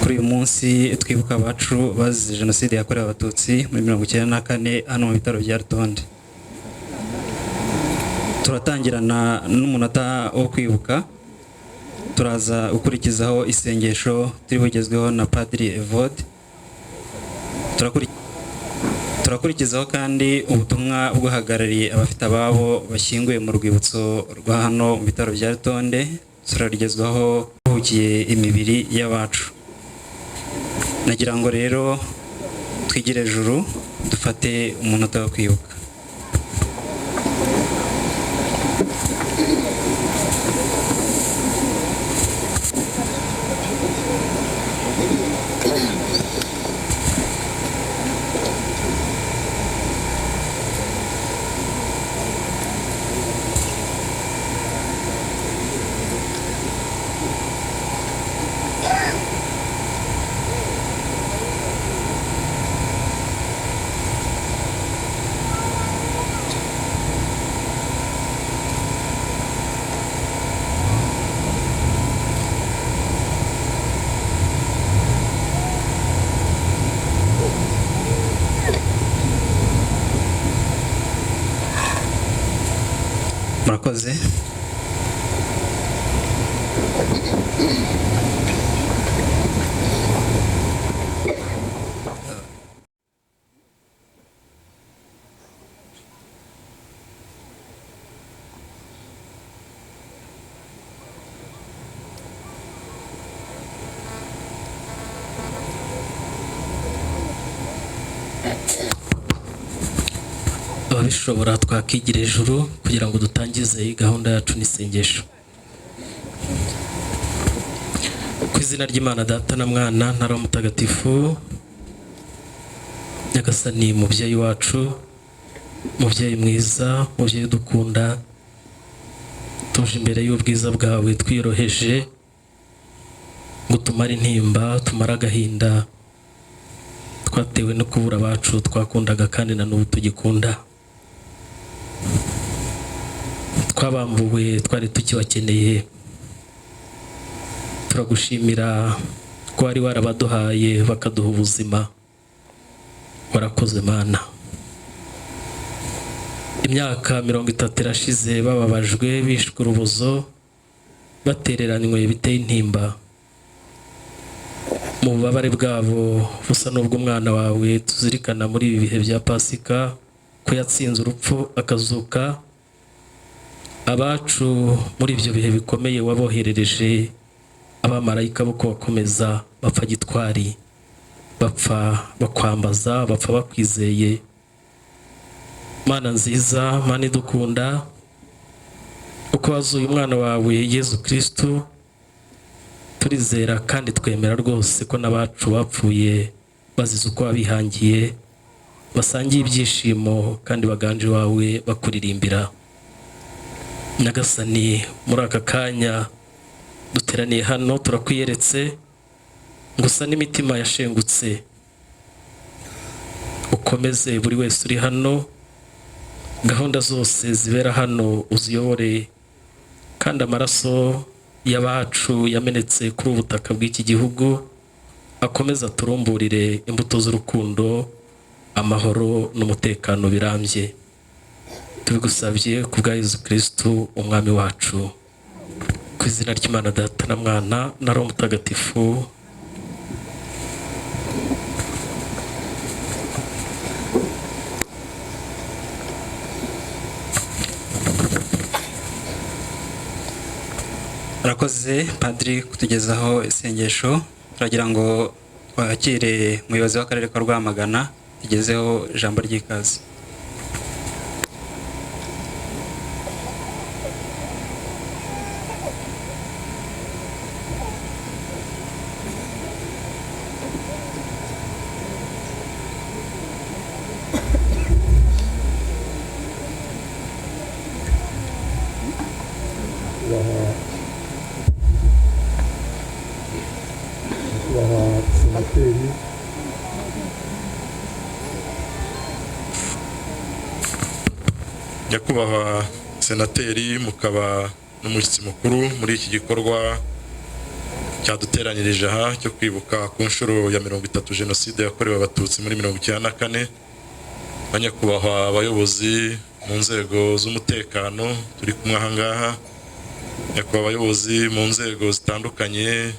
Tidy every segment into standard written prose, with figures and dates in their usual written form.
Kuri uyu munsi twibuka abacu bazize Jenoside yakorewe Abatutsi muri 94 hano mu bitaro bya Rutonde. Turatangirana n'umunota wo kwibuka, turaza gukurikizaho isengesho turi bugezweho na Padiri Evode. Turakurikizaho kandi ubutumwa bw'uhagarariye abafite ababo bashyinguye mu rwibutso rwa hano mu bitaro bya Rutonde, turarugezwaho buhukiye imibiri y'abacu. Nagira ngo rero twigire ejuru dufate umunota wo kwibuka. Murakoze. Ababishobora twakigira ejuru kugira ngo dutangize iyi gahunda yacu n'isengesho. Ku izina ry'Imana Data na Mwana na Roho Mutagatifu. Nyagasani mubyeyi wacu, mubyeyi mwiza, mubyeyi udukunda, tuje imbere y'ubwiza bwawe twiyoroheje ngo tumare intimba, tumare agahinda twatewe no kubura abacu twakundaga kandi na n'ubu tugikunda. Twabambuwe twari tukibakeneye. Turagushimira ko wari warabaduhaye bakaduha ubuzima. Warakoze Mana. Imyaka 30 irashize bababajwe, bishwe urubozo, batereranywe biteye intimba. Mu bubabare bwabo busa n'ubw'umwana wawe tuzirikana muri ibi bihe bya Pasika ko yatsinze urupfu akazuka. Abacu muri ibyo bihe bikomeye waboherereje abamarayika bo kubakomeza, bapfa gitwari, bapfa bakwambaza, bapfa bakwizeye. Mana nziza, Mana idukunda, uko wazuye umwana wawe Yezu Kristu, turizera kandi twemera rwose ko n'abacu bapfuye bazize uko wabihangiye, basangiye ibyishimo kandi baganje iwawe bakuririmbira. Nyagasani, muri aka kanya duteraniye hano turakwiyeretse gusa n'imitima yashengutse, ukomeze buri wese uri hano, gahunda zose zibera hano uziyobore, kandi amaraso y'abacu yamenetse kuri ubu butaka bw'iki gihugu akomeze aturumburire imbuto z'urukundo, amahoro n'umutekano birambye. Tubigusabye ku bwa Yezu Kristu umwami wacu. Ku izina ry'Imana Data na Mwana na Roho Mutagatifu. Murakoze Padiri kutugezaho isengesho. Turagira ngo twakire umuyobozi w'akarere ka Rwamagana tugezeho ijambo ry'ikaze. Nyakubahwa Senateri, Nyakubahwa Senateri, mukaba n'umushyitsi mukuru muri iki gikorwa Cyaduteranyirije aha cyo kwibuka ku nshuro ya 30 jenoside yakorewe Abatutsi muri 94, banyakubahwa abayobozi mu nzego z'umutekano turi kumwe aha ngaha, nyakubahwa abayobozi mu nzego zitandukanye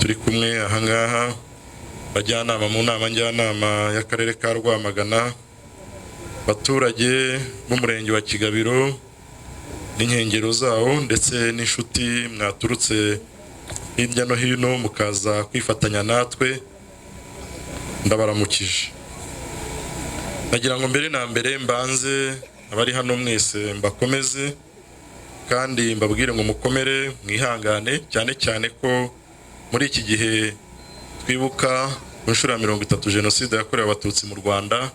turi kumwe aha ngaha, bajyanama mu nama njyanama y'akarere ka Rwamagana, abaturage b'umurenge wa Kigabiro n'inkengero zawo, ndetse n'inshuti mwaturutse hirya no hino mukaza kwifatanya natwe, ndabaramukije. Nagira ngo mbere na mbere mbanze abari hano mwese mbakomeze kandi mbabwire ngo mukomere, mwihangane, cyane cyane ko muri iki gihe twibuka ku nshuro ya 30 jenoside yakorewe Abatutsi mu Rwanda,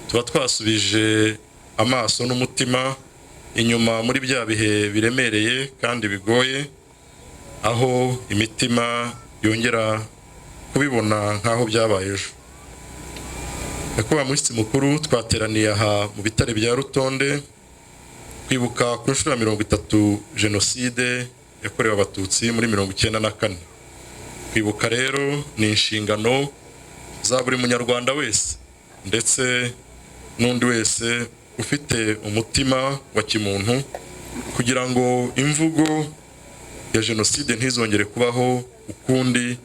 tuba twasubije amaso n'umutima inyuma muri bya bihe biremereye kandi bigoye, aho imitima yongera kubibona nk'aho byabaye ejo. Nyakubahwa mushyitsi mukuru, twateraniye aha mu bitare bya Rutonde kwibuka ku nshuro ya 30 jenoside yakorewe Abatutsi muri 94. Kwibuka rero ni inshingano za buri munyarwanda wese ndetse n'undi wese ufite umutima wa kimuntu, kugira ngo imvugo ya jenoside ntizongere kubaho ukundi,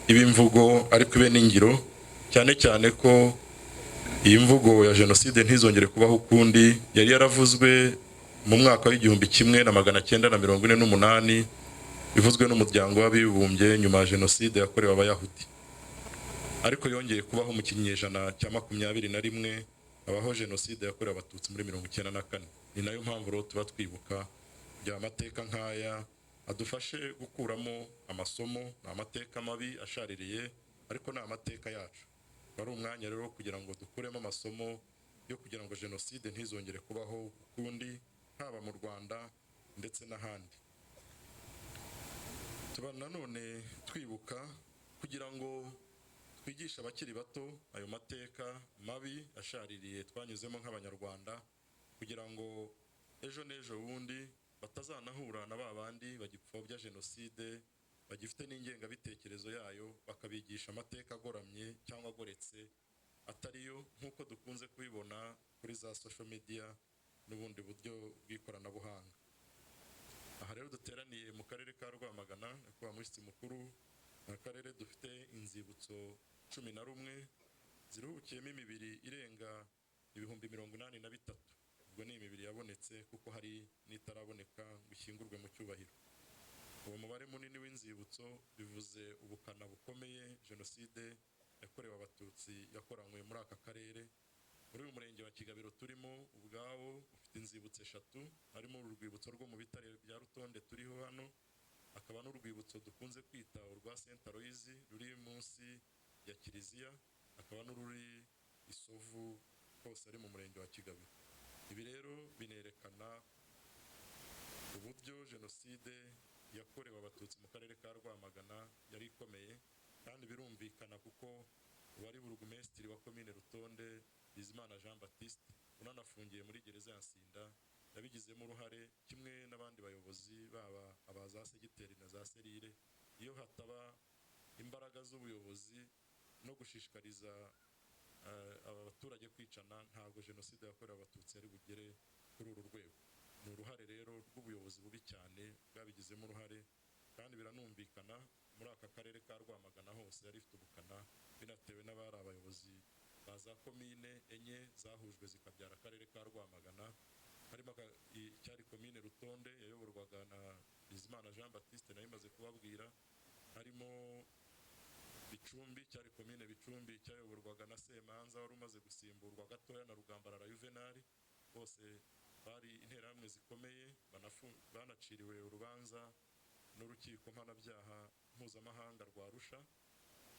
ibe imvugo ariko ibe n'ingiro, cyane cyane ko iyi mvugo ya jenoside ntizongere kubaho ukundi yari yaravuzwe mu mwaka w'1948, ivuzwe n'Umuryango w'Abibumbye nyuma ya jenoside yakorewe Abayahudi, ariko yongeye kubaho mu kinyejana cya 21, habaho jenoside yakorewe Abatutsi muri 94. Ni nayo mpamvu rero tuba twibuka kugira amateka nk'aya adufashe gukuramo amasomo. Ni amateka mabi ashaririye, ariko ni amateka yacu. Wari umwanya rero kugira ngo dukuremo amasomo yo kugira ngo jenoside ntizongere kubaho ukundi, haba mu Rwanda ndetse n'ahandi. Tuba nanone twibuka kugira ngo twigishe abakiri bato ayo mateka mabi ashaririye twanyuzemo nk'Abanyarwanda, kugira ngo ejo n'ejo bundi batazanahura na ba bandi bagipfobya jenoside, bagifite n'ingengabitekerezo yayo, bakabigisha amateka agoramye cyangwa agoretse atariyo, nk'uko dukunze kubibona kuri za social media n'ubundi buryo bw'ikoranabuhanga. Aha rero duteraniye mu karere ka Rwamagana, nyakubahwa mushyitsi mukuru, ni akarere dufite inzibutso 11 ziruhukiyemo imibiri irenga 83,000. Ubwo ni imibiri yabonetse, kuko hari n'itaraboneka ngo ishyingurwe mu cyubahiro. Uwo mubare munini w'inzibutso bivuze ubukana bukomeye jenoside yakorewe Abatutsi yakoranywe muri aka karere. Muri uyu murenge wa Kigabiro turimo ubwawo ufite inzibutso eshatu, harimo uru rwibutso rwo mu bitare bya Rutonde turiho hano, hakaba n'urwibutso dukunze kwita urwa Saint Aloys ruri munsi ya kiliziya, hakaba n'ururi Isovu, hose ari mu murenge wa Kigabiro. Ibi rero binerekana uburyo jenoside yakorewe Abatutsi mu karere ka Rwamagana yari ikomeye, kandi birumvikana kuko uwari burugumesitiri wa komine Rutonde, Bizimana Jean Baptiste, unanafungiye muri gereza ya Nsinda, yabigizemo uruhare kimwe n'abandi bayobozi, baba aba za segiteri na za serire. Iyo hataba imbaraga z'ubuyobozi no gushishikariza aba baturage kwicana, ntabwo jenoside yakorewe Abatutsi yari bugere kuri uru rwego. Ni uruhare rero rw'ubuyobozi bubi cyane bwabigizemo uruhare, kandi biranumvikana, muri aka karere ka Rwamagana hose yari ifite ubukana, binatewe n'abari abayobozi ba za komine enye zahujwe zikabyara akarere ka Rwamagana, harimo icyari komine Rutonde yayoborwaga na Bizimana Jean Baptiste nayo imaze kubabwira, harimo Bicumbi, cyari komine Bicumbi cyayoborwaga na Semanza wari umaze gusimburwa gatoya na Rugambarara Juvenal. Bose bari interahamwe zikomeye, banaciriwe urubanza n'urukiko mpanabyaha mpuzamahanga rwa Arusha.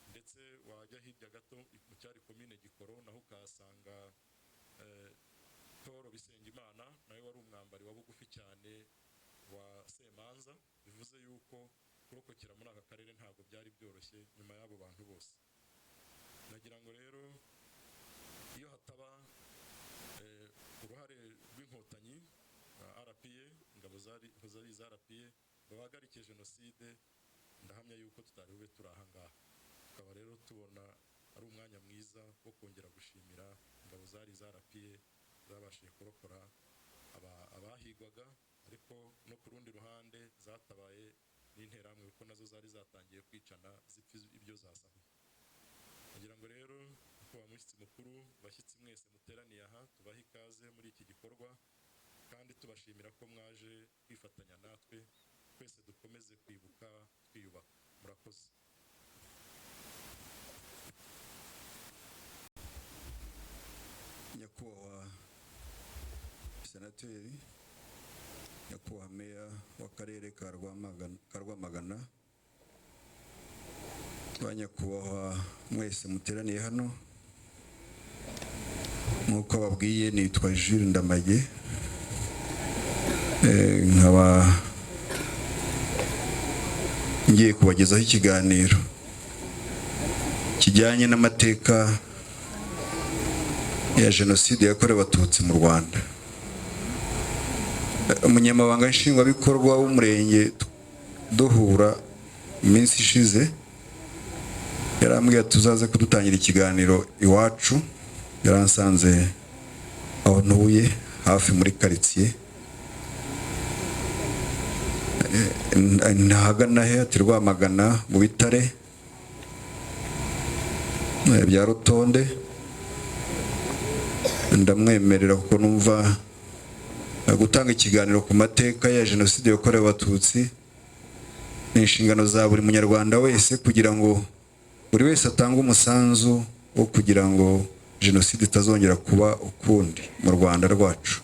Ndetse wajya hirya gato mu cyari komine Gikoro, naho ukahasanga Paul Bisengimana, nawe wari umwambari wa bugufi cyane wa Semanza. Bivuze yuko kurokokera muri aka karere ntabwo byari byoroshye nyuma y'abo bantu bose. Nagira ngo rero iyo hataba uruhare rw'Inkotanyi, RPA, ingabo zari za RPA bahagarikiye jenoside. Ndahamya yuko tutari bube turi aha ngaha. Tukaba rero tubona ari umwanya mwiza wo kongera gushimira ingabo zari zarapiye, zabashije kurokora abahigwaga, ariko no ku rundi ruhande zatabaye n'interahamwe, kuko nazo zari zatangiye kwicana zipfa ibyo zasahuye. Kugira ngo rero, kuba mushyitsi mukuru, bashyitsi mwese muteraniye aha, tubahe ikaze muri iki gikorwa kandi tubashimira ko mwaje kwifatanya natwe. Twese dukomeze kwibuka twiyubaka. Murakoze. Nyakubahwa Senateri, Nyakubahwa Meya w'Akarere ka Rwamagana, ba nyakubahwa mwese muteraniye hano, nk'uko babwiye nitwa Jules Ndamage, nkaba ngiye kubagezaho ikiganiro kijyanye n'amateka ya Jenoside yakorewe Abatutsi mu Rwanda. Umunyamabanga nshingwabikorwa w'umurenge duhura iminsi ishize yarambwiye tuzaze kudutangira ikiganiro iwacu. Yaransanze aho ntuye hafi muri karitsiye, ntahagana he, ati Rwamagana mu bitare bya Rutonde. Ndamwemerera kuko numva gutanga ikiganiro ku mateka ya Jenoside yakorewe Abatutsi ni inshingano za buri munyarwanda wese, kugira ngo buri wese atange umusanzu wo kugira ngo Jenoside itazongera kuba ukundi mu Rwanda rwacu.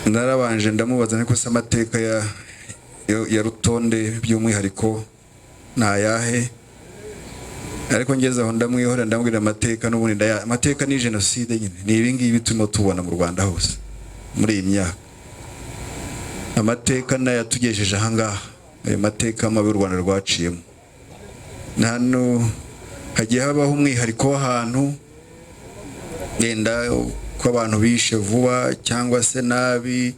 Narabanje ndamubaza niko se amateka ya Rutonde by'umwihariko ni ayahe? Ariko ngeze aho ndamwihora, ndamubwira amateka n'ubundi amateka ni jenoside nyine, ni ibi ngibi turimo tubona mu Rwanda hose muri iyi myaka. Amateka nayatugejeje aha ngaha, ayo mateka mabi u Rwanda rwaciyemo. Hano hagiye habaho umwihariko w'ahantu, yenda ko abantu bishe vuba cyangwa se nabi,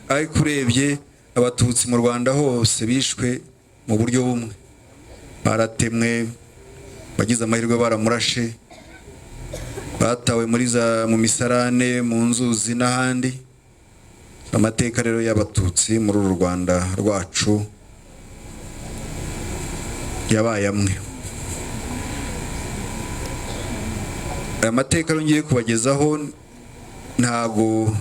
ariko urebye Abatutsi mu Rwanda hose bishwe mu buryo bumwe, baratemwe, bagize amahirwe baramurashe, batawe muri za mu misarane, mu nzuzi n'ahandi. Amateka rero y'Abatutsi muri uru Rwanda rwacu yabaye amwe. Aya mateka rero ngiye kubagezaho ntago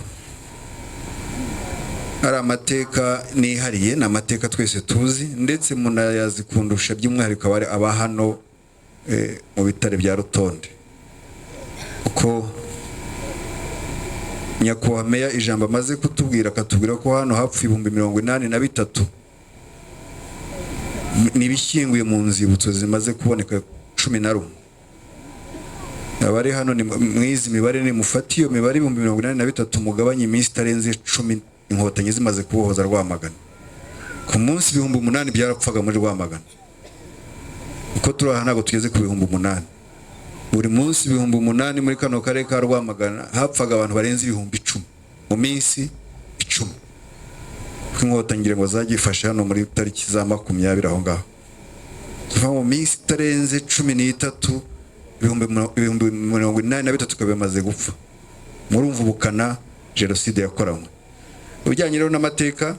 ari amateka nihariye, ni amateka twese tuzi, ndetse munayazi kundusha, by'umwihariko abari aba hano mu bitare bya Rutonde, kuko Nyakubahwa Meya ijambo amaze kutubwira, akatubwira ko hano hapfuye 83,000 n'ibishyinguye mu nzibutso zimaze kuboneka 11. Abari hano ni mwizi mibare, ni mufate iyo mibare 83,000 mugabanye iminsi itarenze 10 Inkotanyi zimaze kubohoza Rwamagana. Ku munsi 8,000 byarapfaga muri Rwamagana. Uko turi aha ntabwo tugeze ku 8,000. Buri munsi 8,000 muri kano karere ka Rwamagana hapfaga abantu barenze 10,000 mu minsi 10. Kuko Inkotanyi ngira ngo zagifashe hano muri tariki za 20 aho ngaho. Tuva mu minsi itarenze 13 83,000 ikaba bimaze gupfa. Murumva ubukana jenoside yakoranywe. Ibijyanye rero n'amateka,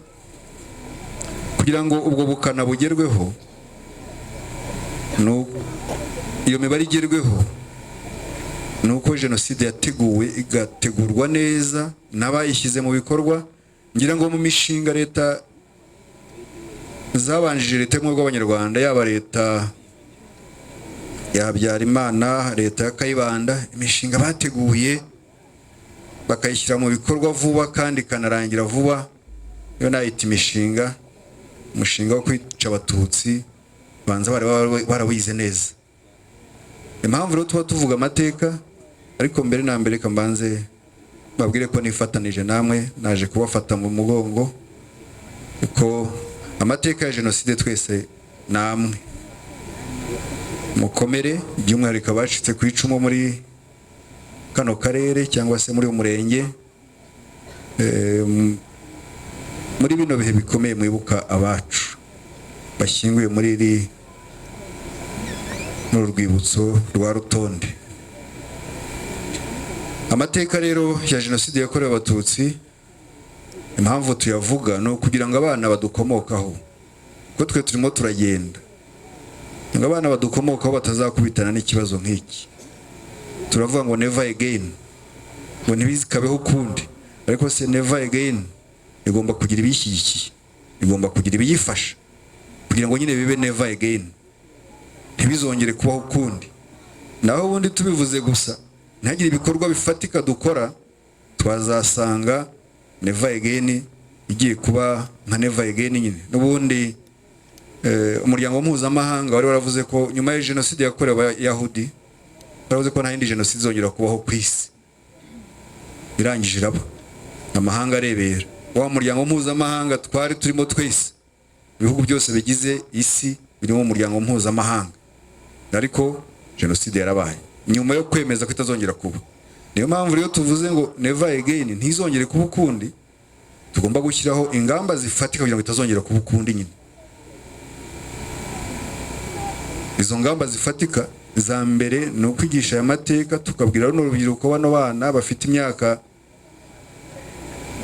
kugira ngo ubwo bukana bugerweho, iyo mibare igerweho, ni uko jenoside yateguwe igategurwa neza n'abayishyize mu bikorwa. Ngira ngo mu mishinga leta zabanjije, leta y'ubumwe bw'Abanyarwanda, yaba leta ya Habyarimana, leta ya Kayibanda, imishinga bateguye bakayishyira mu bikorwa vuba kandi ikanarangira vuba, iyo nayita imishinga, umushinga wo kwica Abatutsi banza bari barawize neza. Impamvu rero tuba tuvuga amateka, ariko mbere na mbere reka mbanze babwire ko nifatanije namwe, naje kubafata mu mugongo, kuko amateka ya jenoside twese namwe mukomere, by'umwihariko abacitse ku icumu muri kano karere cyangwa se muri uyu murenge. Muri bino bihe bikomeye mwibuka abacu bashyinguye muri uru rwibutso rwa Rutonde. Amateka rero ya Jenoside yakorewe Abatutsi, impamvu tuyavuga ni ukugira ngo abana badukomokaho, kuko twe turimo turagenda, ngo abana badukomokaho batazakubitana n'ikibazo nk'iki. Turavuga ngo "never again", ngo ntibizikabeho ukundi. Ariko se never again igomba kugira ibiyishyigikiye, igomba kugira ibiyifasha kugira ngo nyine bibe never again, ntibizongere kubaho ukundi. Naho ubundi tubivuze gusa, ntihagire ibikorwa bifatika dukora, twazasanga never again igiye kuba nka never again nyine. N'ubundi umuryango mpuzamahanga wari waravuze ko nyuma ya Jenoside yakorewe Abayahudi, baravuze ko nta yindi jenoside izongera kubaho ku isi. Irangije iraba, amahanga arebera. Wa muryango mpuzamahanga twari turimo twese, ibihugu byose bigize isi birimo umuryango mpuzamahanga, ariko jenoside yarabaye nyuma yo kwemeza ko itazongera kuba. Niyo mpamvu rero tuvuze ngo never again, ntizongere kuba ukundi, tugomba gushyiraho ingamba zifatika kugira ngo itazongera kuba ukundi nyine. Izo ngamba zifatika za mbere ni ukwigisha aya mateka, tukabwira runo rubyiruko, bano bana bafite imyaka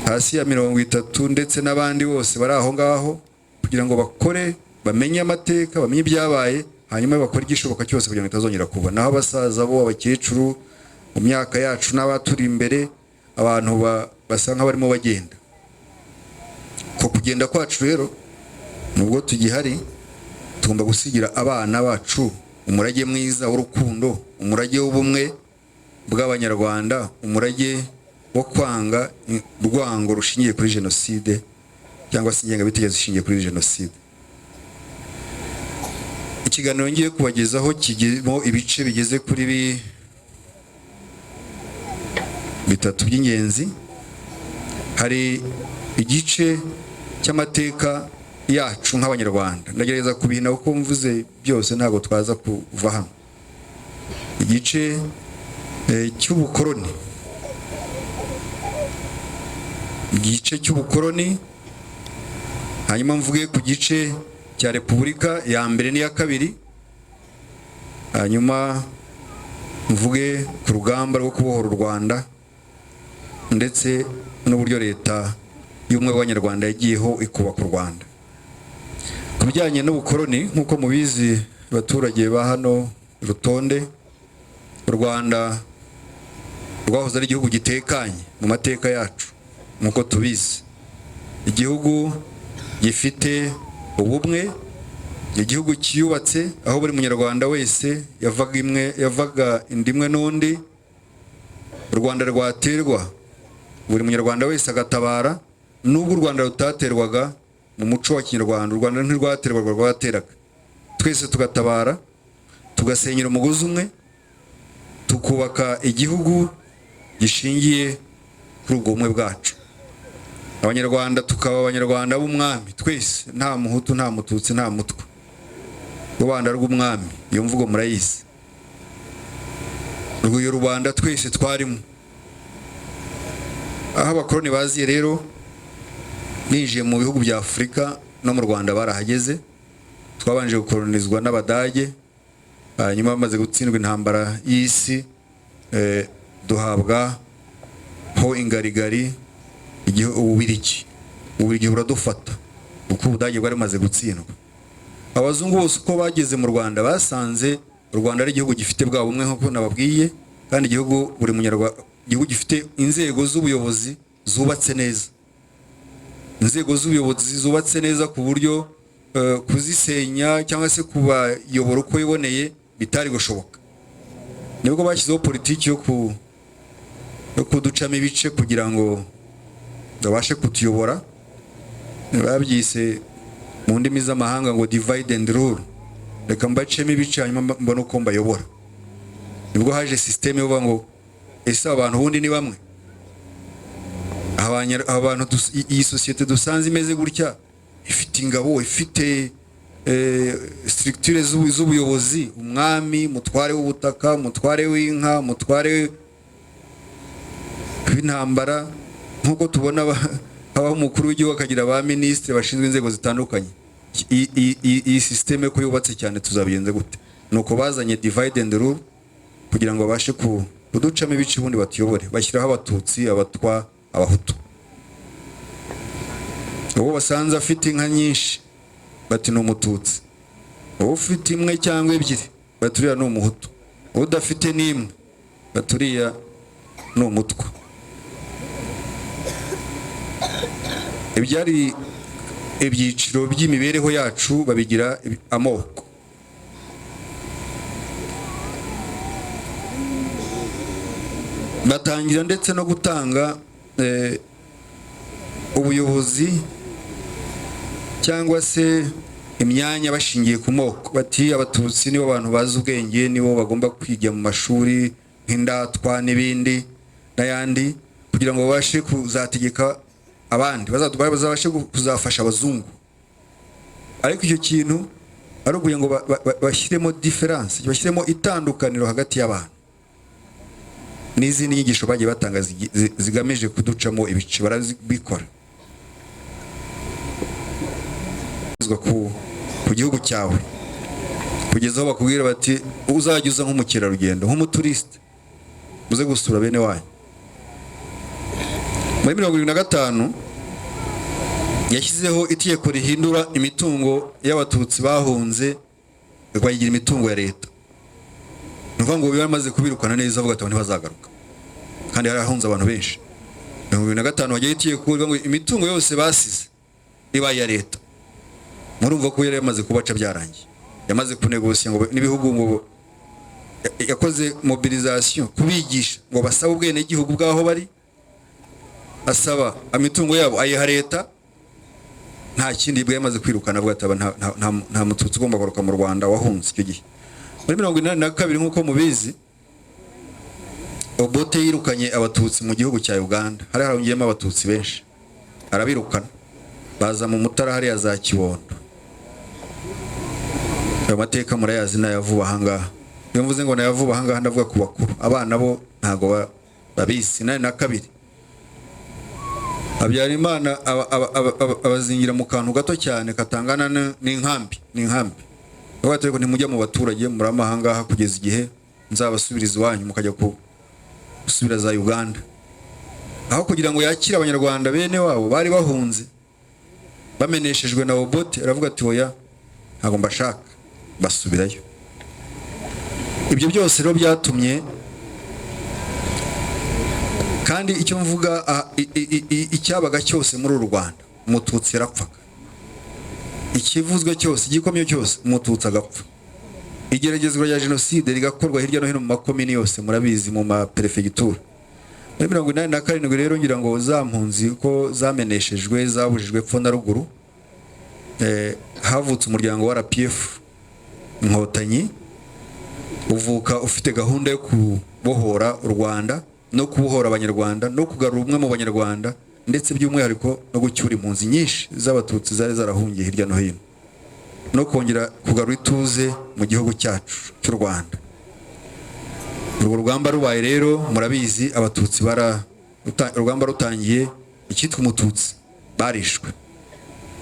hasi ya 30 ndetse n'abandi bose bari aho ngaho, kugira ngo bakore, bamenye amateka, bamenye ibyabaye, hanyuma bakore igishoboka cyose kugira ngo itazongera kuba. Naho abasaza bo, abakecuru mu myaka yacu n'abaturi imbere, abantu basa nk'abarimo bagenda. Ko kugenda kwacu rero, nubwo tugihari, tugomba gusigira abana bacu umurage mwiza w'urukundo, umurage w'ubumwe bw'Abanyarwanda, umurage wo kwanga urwango rushingiye kuri jenoside cyangwa se ingengabitekerezo ishingiye kuri jenoside. Ikiganiro ngiye kubagezaho kirimo ibice bigeze kuri bitatu by'ingenzi. Hari igice cy'amateka yacu nk'Abanyarwanda. Ndagerageza kubihina kuko mvuze byose ntabwo twaza kuva hano. Igice cy'ubukoroni, igice cy'ubukoroni, hanyuma mvuge ku gice cya Repubulika ya mbere n'iya kabiri, hanyuma mvuge ku rugamba rwo kubohora u Rwanda ndetse n'uburyo Leta y'Ubumwe bw'Abanyarwanda yagiyeho ikubaka u Rwanda. Ku bijyanye n'ubukoroni, nk'uko mubizi abaturage ba hano Rutonde, u Rwanda rwahoze ari igihugu gitekanye mu mateka yacu nk'uko tubizi, igihugu gifite ubumwe, igihugu cyiyubatse, aho buri Munyarwanda wese yavaga imwe, yavaga inda imwe n'undi. U Rwanda rwaterwa, buri Munyarwanda wese agatabara. Nubwo u Rwanda rutaterwaga, mu muco wa Kinyarwanda u Rwanda ntirwaterwaga, rwateraga. Twese tugatabara, tugasenyera umugozi umwe, tukubaka igihugu gishingiye kuri ubwo bumwe bwacu. Abanyarwanda tukaba Abanyarwanda b'umwami twese, nta Muhutu, nta Mututsi, nta Mutwa, Rubanda rw'umwami, iyo mvugo murayizi. Rwuye Rubanda twese twarimo. Aho abakoroni baziye rero, ninjiye mu bihugu bya Afurika, no mu Rwanda barahageze. Twabanje gukoronizwa n'Abadage, hanyuma bamaze gutsindwa intambara y'isi, duhabwa ho ingarigari igihe Ububirigi buradufata, kuko Ubudage bwari bumaze gutsindwa. Abazungu bose uko bageze mu Rwanda, basanze u Rwanda ari igihugu gifite bwa bumwe nk'uko nababwiye, kandi igihugu buri Munyarwanda, igihugu gifite inzego z'ubuyobozi zubatse neza, inzego z'ubuyobozi zubatse neza ku buryo kuzisenya cyangwa se kubayobora uko biboneye bitari gushoboka. Nibwo bashyizeho politiki yo kuducamo ibice kugira ngo babashe kutuyobora. Babyise mu ndimi z'amahanga ngo "divide and rule", reka mbacemo ibice hanyuma mbone uko mbayobora. Nibwo haje système yo kuvuga ngo: "Ese aba bantu ubundi ni bamwe? Aba bantu iyi sosiyete dusanze imeze gutya, ifite ingabo, ifite structure z'ubuyobozi, umwami, umutware w'ubutaka, umutware w'inka, umutware w'intambara, nk'uko tubona nk'abakuru b'ibihugu, Habaho umukuru w'igihugu, akagira ba minisitiri bashinzwe inzego zitandukanye. Iyi système ko yubatse cyane, tuzabigenza gute? Nuko bazanye divide and rule kugira ngo babashe kuducamo ibice, ubundi batuyobore. Bashyiraho Abatutsi, Abatwa, Abahutu. Uwo basanze afite inka nyinshi bati ni Umututsi, uwo ufite imwe cyangwa ebyiri bati uriya ni Umuhutu, udafite n'imwe bati uriya ni Umutwa. Ibyari ibyiciro by'imibereho yacu babigira amoko. Batangira ndetse no gutanga ubuyobozi cyangwa se imyanya bashingiye ku moko, bati Abatutsi nibo bantu bazi ubwenge, nibo bagomba kwiga mu mashuri nk'indatwa n'ibindi n'ayandi, kugira ngo babashe kuzategeka abandi, bazabashe kuzafasha abazungu. Ariko icyo kintu ari ukugira ngo bashyiremo différence, bashyiremo itandukaniro hagati y'abantu. N'izindi nyigisho bagiye batanga zigamije kuducamo ibice barazibikora. Ku gihugu cyawe, kugeza aho bakubwira bati uzajya uza nk'umukerarugendo, nk'umuturisite, uze gusura bene wanyu. Muri 75 yashyizeho itegeko rihindura imitungo y'Abatutsi bahunze, bayigira imitungo ya leta. Ni ukuvuga ngo bamaze kubirukana neza, avuga ati ntibazagaruka, kandi harahunze abantu benshi. 75 hajyaho itegeko rivuga ngo imitungo yose basize ibaye iya leta. Murumva ko yari yamaze kubaca, byarangiye, yamaze kunegosiya ngo n'ibihugu, ngo yakoze mobilisation kubigisha ngo basabe ubwenegihugu bw'aho bari, asaba imitungo yabo ayiha leta. Nta kindi bwo yamaze kwirukana, avuga ati nta Mututsi ugomba kugaruka mu Rwanda wahunze icyo gihe. Muri 82, nk'uko mubizi, Obote yirukanye Abatutsi mu gihugu cya Uganda. Hari harongeyemo Abatutsi benshi, arabirukana, baza mu Mutara hariya za Kibondo. Ayo mateka murayazi, n'aya vuba ahangaha. Iyo mvuze ngo n'aya vuba ahangaha, ndavuga ku bakuru, abana bo ntago babizi. 82 Habyarimana abazingira mu kantu gato cyane katangana n'inkambi, n'inkambi. Bavuga ati ariko ntimujya mu baturage, murama ahangaha kugeza igihe nzabasubiriza iwanyu, mukajya gusubira za Uganda. Aho kugira ngo yakire Abanyarwanda bene wabo bari bahunze bameneshejwe na Obote, aravuga ati oya, ntabwo mbashaka, basubirayo. Ibyo byose rero byatumye, kandi icyo mvuga, icyabaga cyose muri uru Rwanda, Umututsi yarapfaga. Ikivuzwe cyose, igikomye cyose, Umututsi agapfa. Igeragezwa rya jenoside rigakorwa hirya no hino mu makomini yose, murabizi, mu maperefegitura. Muri 87 rero, ngira ngo za mpunzi ko zameneshejwe, zabujijwe epfo na ruguru, havutse umuryango wa RPF Inkotanyi, uvuka ufite gahunda yo kubohora u Rwanda no kubohora Abanyarwanda no kugarura ubumwe mu Banyarwanda, ndetse by'umwihariko no gucyura impunzi nyinshi z'Abatutsi zari zarahungiye hirya no hino, no kongera kugarura ituze mu gihugu cyacu cy'u Rwanda. Urwo rugamba rubaye rero, murabizi, Abatutsi bara urugamba rutangiye, icyitwa Umututsi barishwe,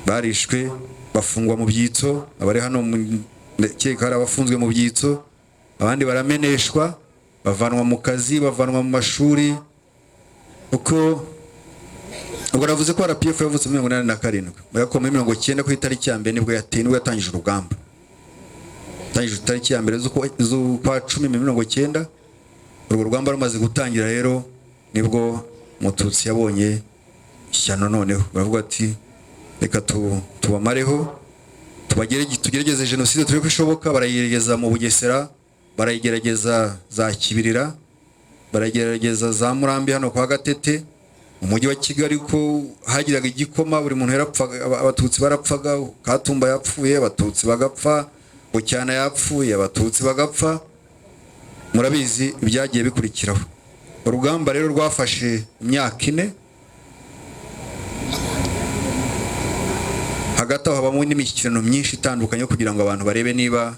barishwe, bafungwa mu byitso. Abari hano ndakeka hari abafunzwe mu byitso, abandi barameneshwa, bavanwa mu kazi, bavanwa mu mashuri. Uko ubwo navuze ko RPF yavutse muri 87, ariko muri 90 ku itariki ya mbere nibwo yateye, nibwo yatangije urugamba. Yatangije itariki ya mbere z'ukwa cumi muri 90. Urwo rugamba rumaze gutangira rero, nibwo Umututsi yabonye ishyano. Noneho baravuga ati reka tubamareho, tugerageze jenoside turebe ko ishoboka. Barayigerageza mu Bugesera, barayigerageza za Kibirira, baragerageza za Murambi hano kwa Gatete. Mu mujyi wa Kigali ko hagiraga igikoma, buri muntu yarapfaga, Abatutsi barapfaga. Katumba yapfuye, Abatutsi bagapfa. Bucyana yapfuye, Abatutsi bagapfa. Murabizi ibyagiye bikurikiraho. Urugamba rero rwafashe imyaka 4. Hagati aho habamo n'imishyikirano myinshi itandukanye kugira ngo abantu barebe niba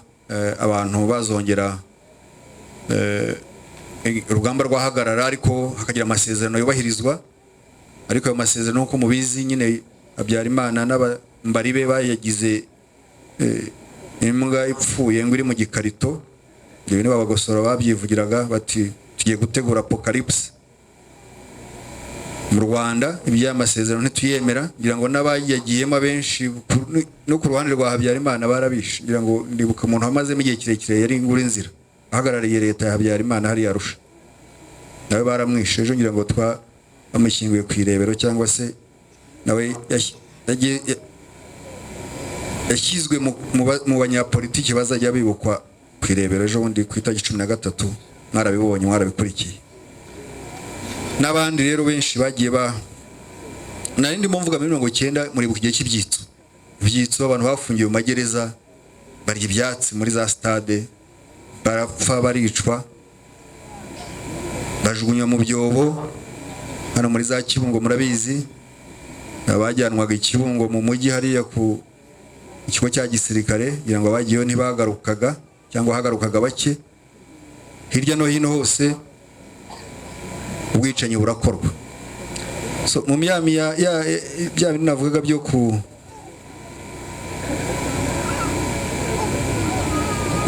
abantu bazongera, urugamba rwahagarara, ariko hakagira amasezerano yubahirizwa. Ariko ayo masezerano, nk'uko mubizi nyine, Habyarimana n'abambari be bayagize imbwa ipfuye ngo iri mu gikarito. Ibyo ni babagosora babyivugiraga bati: "Tugiye gutegura apocalypse mu Rwanda, iby'aya masezerano ntituyemera." Ngira ngo n'abayagiyemo abenshi no ku ruhande rwa Habyarimana barabishe. Ngira ngo ndibuka umuntu wamazemo igihe kirekire, yari Inzira ahagarariye leta ya Habyarimana hariya Arusha, nawe baramwishe. Ejo ngira ngo twa bamushyinguye ku Irebero, cyangwa se nawe yashyizwe mu banyapolitiki bazajya bibukwa ku Irebero ejo bundi ku itariki 13. Mwarabibonye, mwarabikurikiye. N'abandi rero benshi bagiye ba nari ndimo mvuga muri 90. Muribuka igihe cy'ibyitso, ibyitso, abantu bafungiwe mu magereza, barya ibyatsi muri za stade, barapfa, baricwa, bajugunywa mu byobo hano muri za Kibungo. Murabizi, abajyanwaga i Kibungo mu mujyi hariya ku ikigo cya gisirikare, kugira ngo abagiyeyo ntibagarukaga cyangwa hagarukaga bake. Hirya no hino hose ubwicanyi burakorwa. So mu myami ya bya bindi navugaga byo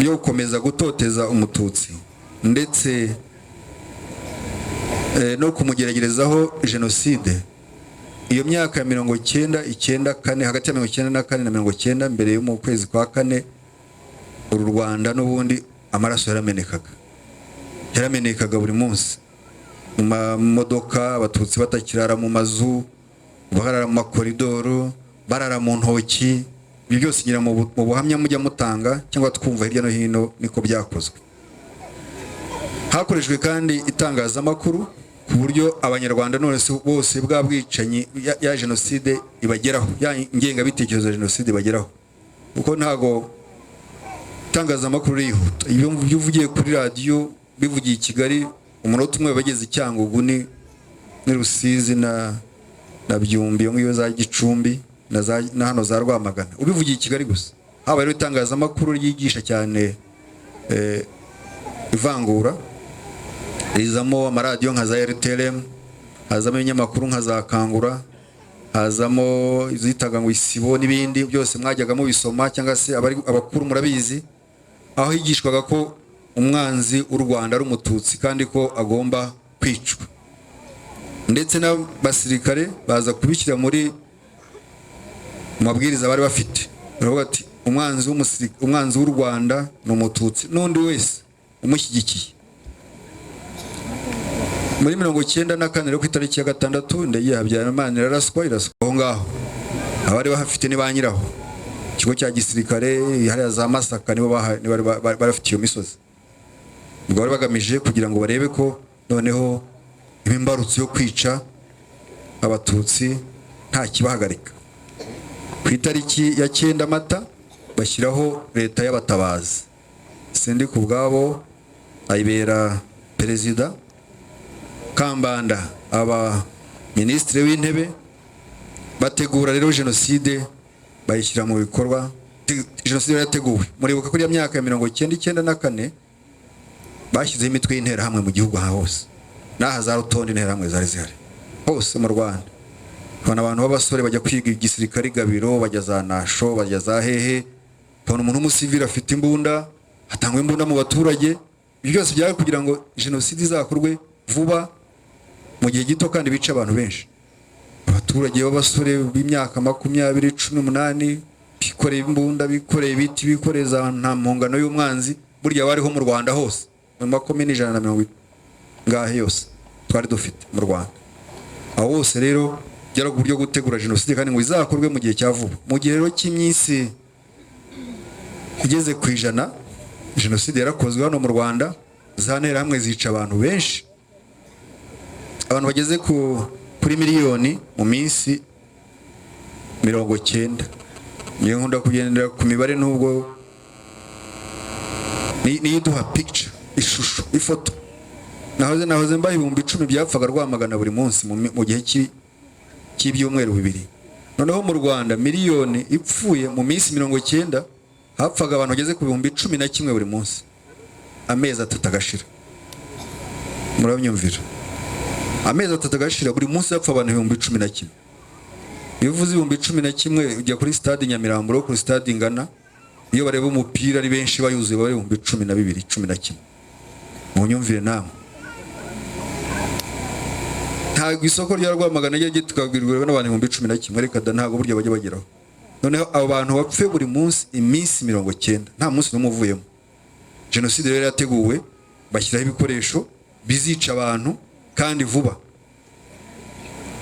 gukomeza gutoteza Umututsi ndetse no kumugeragerezaho jenoside, iyo myaka ya 90, 94, hagati ya 94 na 90, mbere yo mu kwezi kwa kane, uru Rwanda n'ubundi amaraso yaramenekaga, yaramenekaga buri munsi mu mamodoka. Abatutsi batakirara mu mazu, barara mu makoridoro, barara mu ntoki. Ibyo byose ngira mu buhamya mujya mutanga cyangwa twumva hirya no hino niko byakozwe. Hakoreshejwe kandi itangazamakuru ku buryo Abanyarwanda none se bose bwa bwicanyi ya jenoside ibageraho, ya ngengabitekerezo ya jenoside ibageraho, kuko ntago itangazamakuru rihuta. Iyo uvugiye kuri radiyo, bivugiye i Kigali, umunota umwe bageze i Cyangugu ni Rusizi na Byumbi, iyo ngiyo za Gicumbi na hano za Rwamagana, ubivugiye i Kigali gusa. Haba rero itangazamakuru ryigisha cyane ivangura, rizamo amaradiyo nka za RTLM, hazamo ibinyamakuru nka za Kangura, hazamo izitaga ngo Isibo n'ibindi byose mwajyaga mubisoma, cyangwa se abakuru murabizi, aho higishwaga ko umwanzi w'u Rwanda ari Umututsi kandi ko agomba kwicwa. Ndetse n'abasirikare baza kubishyira muri mu mabwiriza bari bafite, baravuga ati: "Umwanzi w'u Rwanda ni Umututsi n'undi wese umushyigikiye." Muri 94 rero, ku itariki ya 6, indege ya Habyarimana iraraswa, iraswa aho ngaho. Abari bahafite ni ba nyiraho, ikigo cya gisirikare hariya za Masaka, nibo nibo bari bafite iyo misozi. Ubwo bari bagamije kugira ngo barebe ko noneho imbarutso yo kwica Abatutsi nta kibahagarika. Ku itariki ya 9 Mata bashyiraho leta y'abatabazi, Sindikubwabo ayibera perezida, Kambanda aba minisitiri w'intebe. Bategura rero jenoside, bayishyira mu bikorwa. Jenoside yarateguwe. Muribuka kuri ya myaka ya 90, 94, bashyizeho imitwe y'interahamwe mu gihugu aha hose, n'aha za Rutonde interahamwe zari zihari hose mu Rwanda. Ubona abantu b'abasore bajya kwiga igisirikare i Gabiro, bajya za Nasho, bajya za hehe, ukabona umuntu w'umusivili afite imbunda, hatangwa imbunda mu baturage. Ibyo byose byari kugira ngo jenoside izakorwe vuba, mu gihe gito, kandi bice abantu benshi. Abaturage b'abasore b'imyaka 20, 18, bikoreye imbunda, bikoreye ibiti, bikoreye za nta mpongano y'umwanzi, burya bariho mu Rwanda hose, mu makomini 150 ngahe yose twari dufite mu Rwanda. Aho hose rero byari uburyo bwo gutegura jenoside kandi ngo izakorwe mu gihe cya vuba. Mu gihe rero cy'iminsi igeze ku 100, jenoside yarakozwe hano mu Rwanda. Za nterahamwe zica abantu benshi, abantu bageze kuri miliyoni mu minsi 90. Niyo nkunda kugendera ku mibare, nubwo niyo iduha picture, ishusho, ifoto. Nahoze mbaha 10,000 byapfaga Rwamagana buri munsi mu gihe cy'ibyumweru 2. Noneho mu Rwanda miliyoni ipfuye mu minsi 90, hapfaga abantu bageze ku 11,000 buri munsi, amezi 3 agashira. Murabyumvira. Amezi 3 agashira, buri munsi hapfa abantu 11,000. Iyo uvuze 11,000, ujya kuri stade Nyamirambo, kuri stade ingana, iyo bareba umupira ari benshi bayuzuye, bari 12,000, 11,000. Munyumvire namwe. Ntabwo isoko rya Rwamagana ryo tukabwirwa n'abantu 11,000, reka da, ntabwo burya bajya bageraho. Noneho abo bantu bapfe buri munsi iminsi 90, nta munsi n'umwe uvuyemo. Jenoside rero yateguwe, bashyiraho ibikoresho bizica abantu kandi vuba.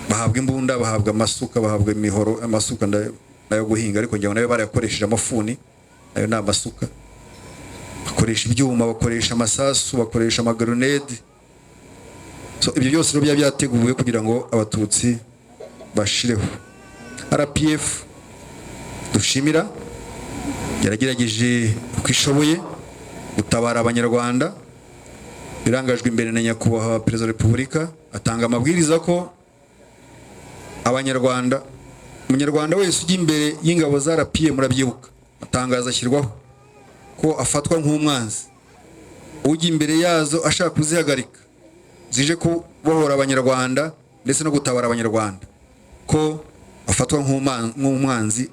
Bahabwa imbunda, bahabwa amasuka, bahabwa imihoro. Amasuka nayo guhinga, ariko ngira ngo nayo barayakoresheje, amafuni nayo ni amasuka. Bakoresha ibyuma, bakoresha amasasu, bakoresha amagrenade. So ibyo byose rero byaba byateguwe kugira ngo Abatutsi bashireho. RPF dushimira yaragerageje uko ishoboye gutabara Abanyarwanda, birangajwe imbere na Nyakubahwa Perezida wa Repubulika, atanga amabwiriza ko Abanyarwanda, Umunyarwanda wese ujya imbere y'ingabo za RPF, murabyibuka amatangazo ashyirwaho ko afatwa nk'umwanzi, ujya imbere yazo ashaka kuzihagarika zije kubohora Abanyarwanda ndetse no gutabara Abanyarwanda, ko afatwa nk'umwanzi,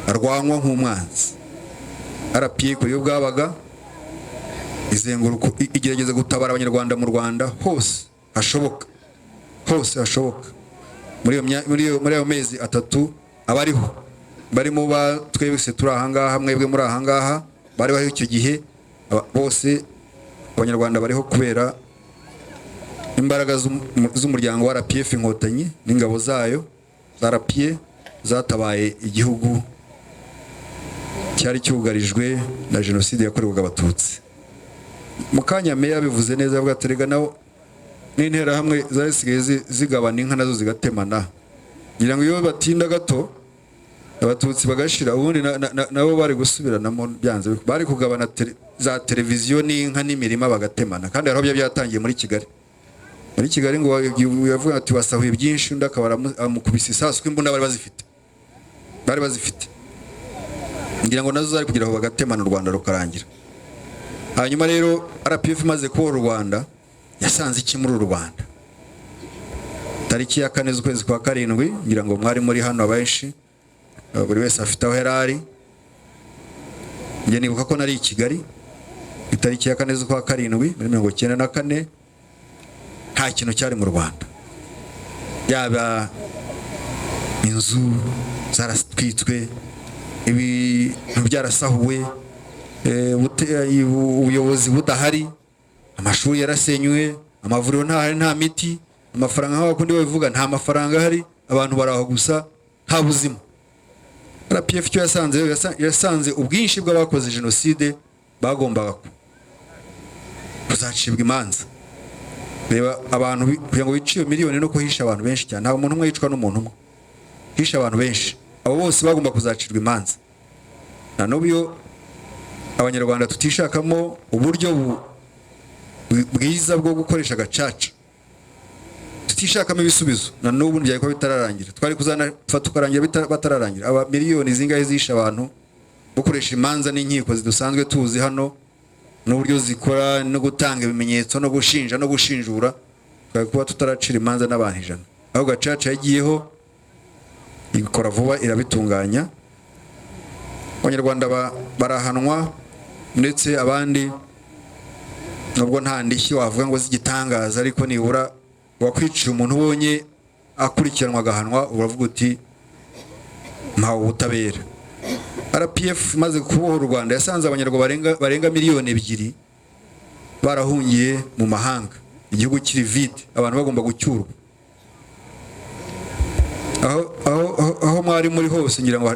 arwanywa nk'umwanzi. RPF kuri iyo bwabaga izenguruka, igerageza gutabara Abanyarwanda mu Rwanda hose hashoboka, hose hashoboka. Muri ayo mezi 3 abariho barimo ba twese turi ahangaha, mwebwe muri ahangaha bari bariho icyo gihe, bose Abanyarwanda bariho kubera imbaraga z'umuryango wa RPF Inkotanyi n'ingabo zayo za RPA zatabaye igihugu cyari cyugarijwe na jenoside yakorerwaga Abatutsi. Mu kanya meya bivuze neza, avuga ati rega nawo n'interahamwe zasigaye zigabana inka nazo zigatemana. Ngira ngo iyo batinda gato Abatutsi bagashira, ubundi nabo bari gusubiranamo byanze, bari kugabana za televiziyo n'inka n'imirima bagatemana. Kandi hari aho byatangiye muri Kigali. Muri Kigali ngo yavuga ati wasahuye byinshi, undi akaba amukubise isasu, ko imbunda bari bazifite, bari bazifite. Ngira ngo nazo zari kugira aho bagatemana, u Rwanda rukarangira. Hanyuma rero RPF imaze kubohora u Rwanda, yasanze iki muri uru Rwanda? Tariki ya 4 z'ukwezi kwa 7, ngira ngo mwari muri hano abenshi, buri wese afite aho yari ari. Njye nibuka ko nari i Kigali itariki ya 4 z'ukwa 7 muri 94. Nta kintu cyari mu Rwanda, yaba inzu zaratwitswe, ibintu byarasahuwe, ubuyobozi budahari, amashuri yarasenywe, amavuriro ntahari, nta miti, amafaranga nk'abakundi babivuga, nta mafaranga ahari, abantu baraho gusa, nta buzima. RPF icyo yasanze, yasanze ubwinshi bw'abakoze jenoside bagombaga kuzacibwa imanza. Reba abantu kugira ngo bice iyo miliyoni no kuhisha abantu benshi cyane, ntabwo umuntu umwe yicwa n'umuntu umwe, hisha abantu benshi, abo bose bagomba kuzacirwa imanza. Na n'ubu iyo Abanyarwanda tutishakamo uburyo bwiza bwo gukoresha gacaca, tutishakamo ibisubizo, na n'ubu byari kuba bitararangira, twari kuzanapfa tukarangira batararangira. Aba miliyoni zingahe zishe abantu, gukoresha imanza n'inkiko zidusanzwe tuzi hano n'uburyo zikora no gutanga ibimenyetso no gushinja no gushinjura, twari kuba tutaracira imanza n'abantu 100. Aho gacaca yagiyeho ikora vuba irabitunganya, Abanyarwanda barahanwa, ndetse abandi nubwo nta ndishyi wavuga ngo z'igitangaza, ariko nibura wakwiciye umuntu ubonye akurikiranwa agahanwa, uravuga uti mpawe ubutabera. RPF imaze kubohora u Rwanda yasanze Abanyarwanda barenga 2 miliyoni barahungiye mu mahanga, igihugu kiri vide, abantu bagomba gucyurwa. Aho mwari muri hose, ngira ngo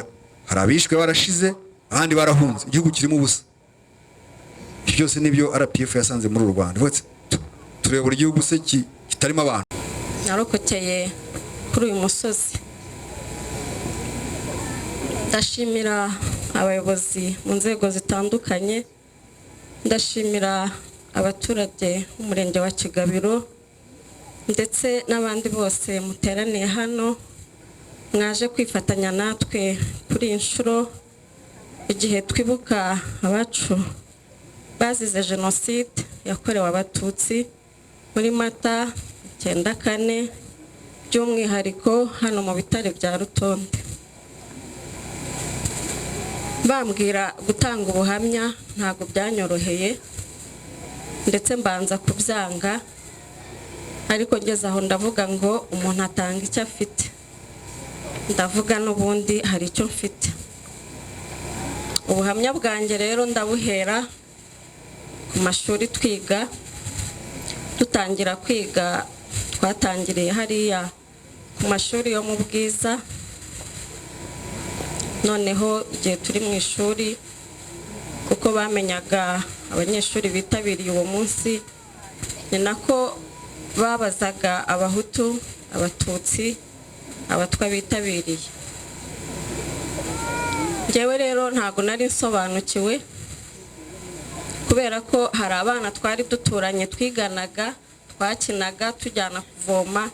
hari abishwe barashize, abandi barahunze, igihugu kirimo ubusa. Ibyo byose nibyo RPF yasanze muri uru Rwanda. Ivuga iti, tureba buri gihugu se kitarimo abantu. Narokokeye kuri uyu musozi. Ndashimira abayobozi mu nzego zitandukanye, ndashimira abaturage b'umurenge wa Kigabiro ndetse n'abandi bose muteraniye hano mwaje kwifatanya natwe kuri iyi nshuro, igihe twibuka abacu bazize jenoside yakorewe Abatutsi muri Mata. 94, by'umwihariko hano mu bitare bya Rutonde. Bambwira gutanga ubuhamya ntabwo byanyoroheye, ndetse mbanza kubyanga, ariko ngeze aho ndavuga ngo umuntu atanga icyo afite, ndavuga n'ubundi hari icyo mfite. Ubuhamya bwanjye rero ndabuhera ku mashuri twiga. Dutangira kwiga twatangiriye hariya ku mashuri yo mu Bwiza. Noneho igihe turi mu ishuri, kuko bamenyaga abanyeshuri bitabiriye uwo munsi, ni nako babazaga Abahutu, Abatutsi, Abatwa bitabiriye. Njyewe rero ntabwo nari nsobanukiwe, kubera ko hari abana twari duturanye twiganaga, twakinaga tujyana kuvoma,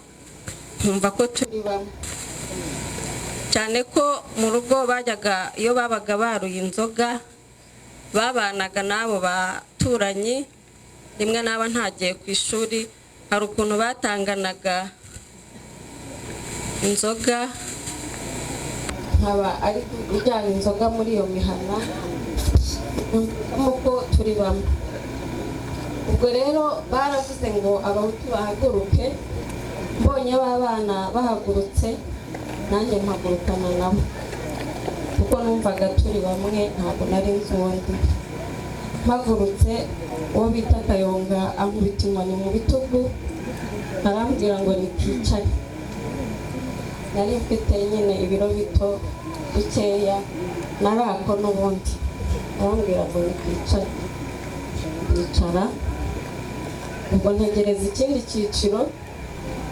nkumva ko turi bamwe. Cyane ko mu rugo bajyaga, iyo babaga baruye inzoga, babanaga n'abo baturanyi. Rimwe naba ntagiye ku ishuri, hari ukuntu batanganaga inzoga, nkaba ari ujyana inzoga muri iyo mihana, nk'uko turi bamwe. Ubwo rero baravuze ngo Abahutu bahaguruke, mbonye b'abana bahagurutse nanjye mpagurukana nabo, kuko numvaga turi bamwe, ntabwo nari nzi uwo ndi. Mpagurutse, uwo bita Kayonga ankubita inkoni mu bitugu, arambwira ngo nikicare. Nari mfite nyine ibiro bito bikeya narako n'ubundi, arambwira ngo nikicare, ndicara. Ubwo ntegereza ikindi cyiciro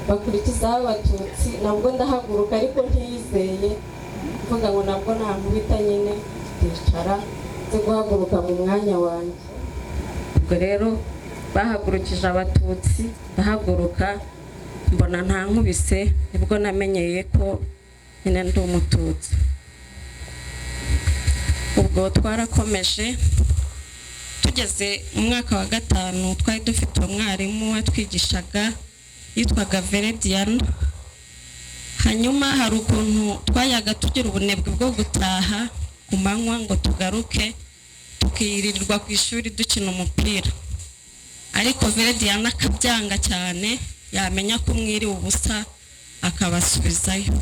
bakurikizaho Abatutsi, nabwo ndahaguruka ariko ntiyizeye, mvuga ngo nabwo nankubita nyine, ndicara nzi guhaguruka mu mwanya wanjye. Ubwo rero bahagurukije Abatutsi, ndahaguruka, mbona nta nkubise, nibwo namenyeye ko nyine ndi Umututsi. Ubwo twarakomeje, tugeze mu mwaka wa 5, twari dufite umwarimu watwigishaga yitwaga Verediana. Hanyuma hari ukuntu twajyaga tugira ubunebwe bwo gutaha ku manywa ngo tugaruke, tukirirwa ku ishuri dukina umupira, ariko Verediana akabyanga cyane, yamenya ko mwiriwe ubusa akabasubizayo.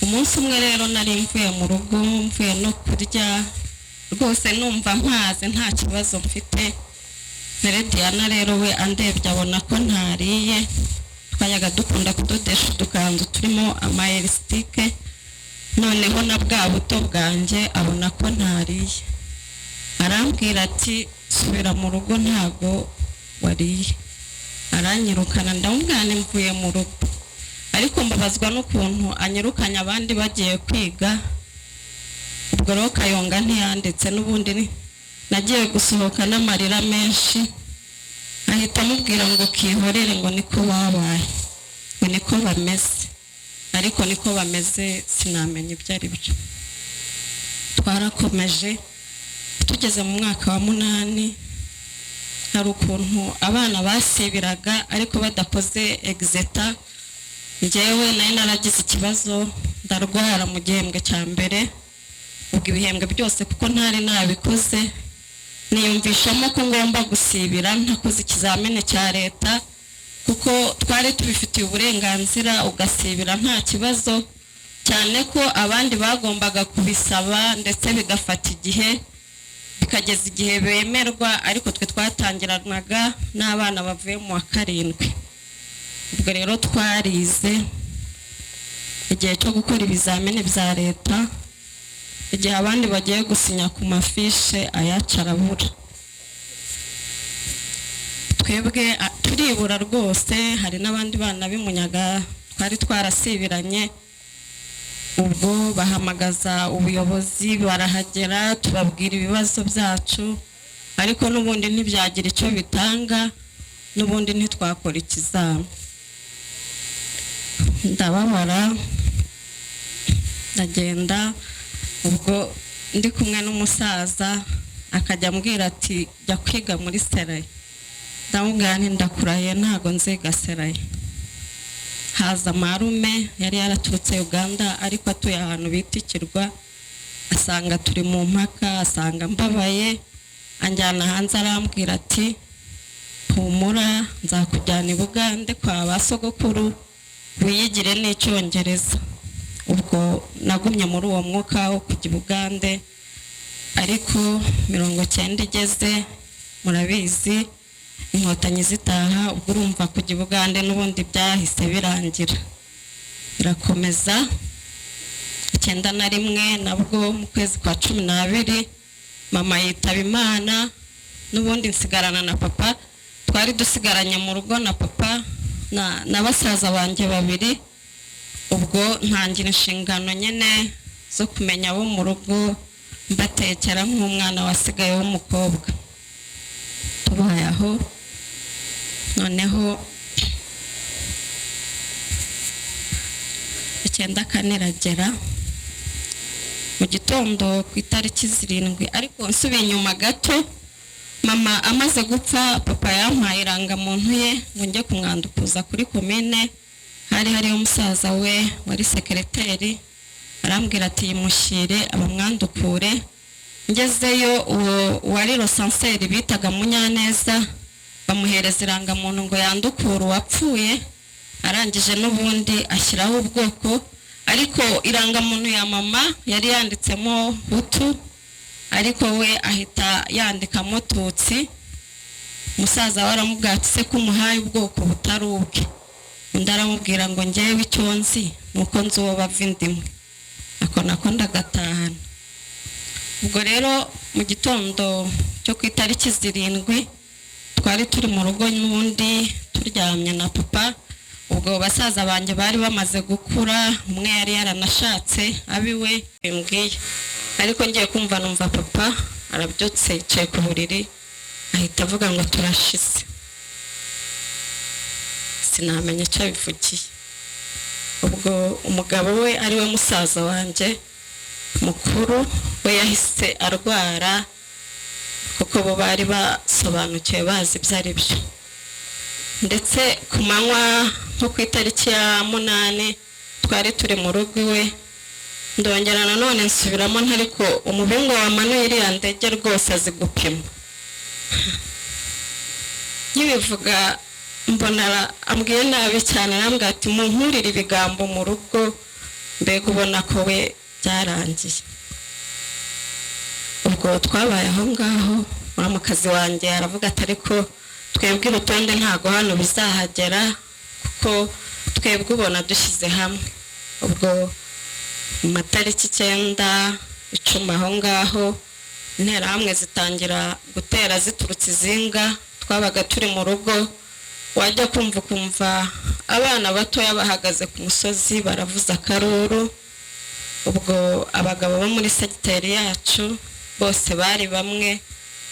Umunsi umwe rero nari mvuye mu rugo, mvuye no kurya rwose, numva mpaze nta kibazo mfite. Verediana rero we andebye abona ko ntariye. Twajyaga dukunda kudodesha udukanzu turimo ama elastique, noneho na bwa buto bwanjye abona ko ntariye, arambwira ati subira mu rugo ntago wariye. Aranyirukana, ndamubwira nti mvuye mu rugo, ariko mbabazwa n'ukuntu anyirukanye abandi bagiye kwiga. Ubwo rero Kayonga ntiyanditse, n'ubundi nagiye gusohoka n'amarira menshi, ahita amubwira ngo kihorere, ngo niko babaye, ngo niko bameze, ariko niko bameze sinamenya ibyo ari byo. Twarakomeje, tugeze mu mwaka wa 8, hari ukuntu abana basibiraga ariko badakoze exeta. Njyewe nari naragize ikibazo, ndarwara mu gihembwe cya mbere, ubwo ibihembwe byose kuko ntari nabikoze, niyumvishamo ko ngomba gusibira ntakoze ikizamini cya leta, kuko twari tubifitiye uburenganzira, ugasibira nta kibazo, cyane ko abandi bagombaga kubisaba ndetse bigafata igihe, bikageza igihe bemerwa, ariko twe twatangiranaga n'abana bavuye mu wa 7. Ubwo rero twarize, igihe cyo gukora ibizamini bya leta, igihe abandi bagiye gusinya ku mafishe ayacu arabura, twebwe turibura rwose. Hari n'abandi bana b'imunyaga twari twarasibiranye, ubwo bahamagaza ubuyobozi barahagera, tubabwira ibibazo byacu, ariko n'ubundi ntibyagira icyo bitanga, n'ubundi ntitwakora ikizami. Ndababara, ndagenda. Ubwo ndi kumwe n'umusaza, akajya ambwira ati jya kwiga muri seraye. Ndamubwira nti ndakurahiye ntago nziga seraye. Haza marume yari yaraturutse Uganda ariko atuye ahantu bita Ikirwa, asanga turi mu mpaka, asanga mbabaye, anjyana hanze arambwira ati humura nzakujyana i Bugande kwa ba sogokuru wiyigire n'icyongereza. Ubwo nagumye muri uwo mwuka wo kujya i Bugande, ariko 90 igeze murabizi inkotanyi zitaha, ubwo urumva kujya i Bugande n'ubundi byahise birangira. Birakomeza 91 nabwo mu kwezi kwa 12 mama yitaba Imana, n'ubundi nsigarana na papa. Twari dusigaranye mu rugo na papa na basaza banjye babiri. Ubwo ntangira inshingano nyine zo kumenya abo mu rugo, mbatekera nk'umwana wasigaye w'umukobwa. Tubaye aho, noneho 94 iragera mu gitondo ku itariki 7. Ariko nsubiye inyuma gato, mama amaze gupfa papa yampaye irangamuntu ye ngo njye kumwandukuza kuri komine. Hari hariyo umusaza we wari sekereteri, arambwira ati yimushyire abamwandukure. Ngezeyo uwo wari rosanseri bitaga Munyaneza, bamuhereza irangamuntu ngo yandukure uwapfuye. Arangije n'ubundi ashyiraho ubwoko, ariko irangamuntu ya mama yari yanditsemo Hutu, ariko we ahita yandikamo Tutsi. Musaza we aramubwira ati se ko umuhaye ubwoko butari ubwe? Undi aramubwira ngo njyewe icyo nzi nuko nzi uwo bava indimwe, ako nako ndagatahana. Ubwo rero mu gitondo cyo ku itariki 7 twari turi mu rugo n'ubundi turyamye na papa. Ubwo basaza banjye bari bamaze gukura, umwe yari yaranashatse abiwe bimbwiye, ariko ngiye kumva numva papa arabyutse yicaye ku buriri, ahita avuga ngo turashize. Sinamenya icyo abivugiye. Ubwo umugabo we ari we musaza wanjye mukuru, we yahise arwara kuko bo bari basobanukiwe bazi ibyo ari byo. Ndetse ku manywa nko ku itariki ya 8 twari turi mu rugo iwe, ndongera nanone nsubiramo ntariko umubingo wamanuye iriya ndege rwose azi gupima. Nkibivuga mbona ambwiye nabi cyane, arambwira ati munkurire ibigambo mu rugo, mbega ubona ko we byarangiye. Ubwo twabaye aho ngaho, muramukazi wanjye aravuga ati ariko twebwe urutonde ntago hano bizahagera kuko twebwe ubona dushyize hamwe. Ubwo mu matariki 9, 10 aho ngaho interahamwe zitangira gutera ziturutse izinga. Twabaga turi mu rugo, wajya kumva ukumva abana batoya bahagaze ku musozi baravuza akaruru. Ubwo abagabo bo muri segiteri yacu bose bari bamwe,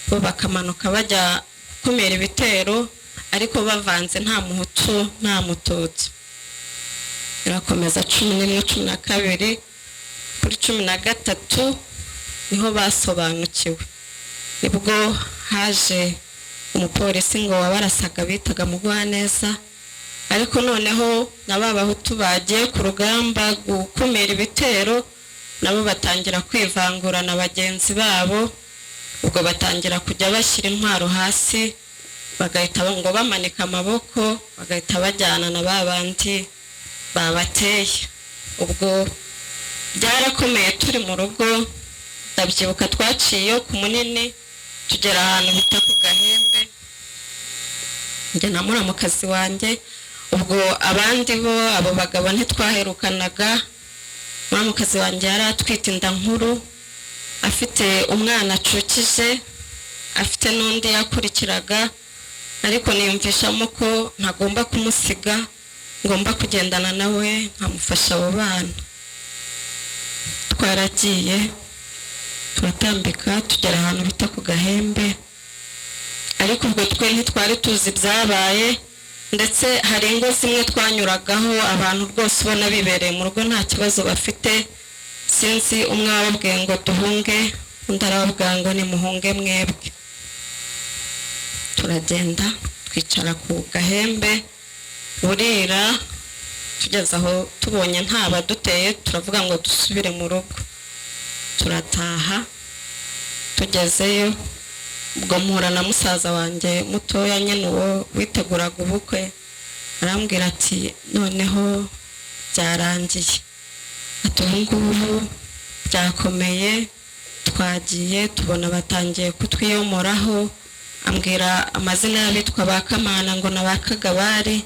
bo bakamanuka bajya gukumira ibitero, ariko bavanze nta muhutu nta mututsi. Birakomeza 11, 12, kuri 13 niho basobanukiwe. Nibwo haje umupolisi ngo wabarasaga bitaga Mugwaneza, ariko noneho na ba bahutu bagiye ku rugamba gukumira ibitero nabo batangira kwivangura na bagenzi babo. Ubwo batangira kujya bashyira intwaro hasi, bagahita ngo bamanika amaboko, bagahita bajyana na ba bandi babateye. Ubwo byarakomeye turi mu rugo, ndabyibuka twaciye ku munini tugera ahantu bita ku Gahembe, njye na muramukazi wanjye. Ubwo abandi bo abo bagabo ntitwaherukanaga. Muramukazi wanjye yari atwite inda nkuru, afite umwana acukije, afite n'undi yakurikiraga, ariko niyumvishamo ko ntagomba kumusiga, ngomba kugendana nawe nkamufasha abo bana. Twaragiye turatambika tugera ahantu bita ku Gahembe, ariko ubwo twe ntitwari tuzi ibyabaye. Ndetse hari ingo zimwe twanyuragaho abantu rwose ubona bibereye mu rugo nta kibazo bafite. Sinzi umwe wababwiye ngo duhunge, undi arababwira ngo nimuhunge mwebwe. Turagenda twicara ku Gahembe, burira Tugeze aho tubonye nta baduteye, turavuga ngo dusubire mu rugo, turataha. Tugezeyo ubwo mpura na musaza wanjye mutoya nyine uwo witeguraga ubukwe, arambwira ati noneho byarangiye, ati ubu ngubu byakomeye, twagiye tubona batangiye kutwiyomoraho. Ambwira amazina y'abitwa ba Kamana ngo na ba Kagabari,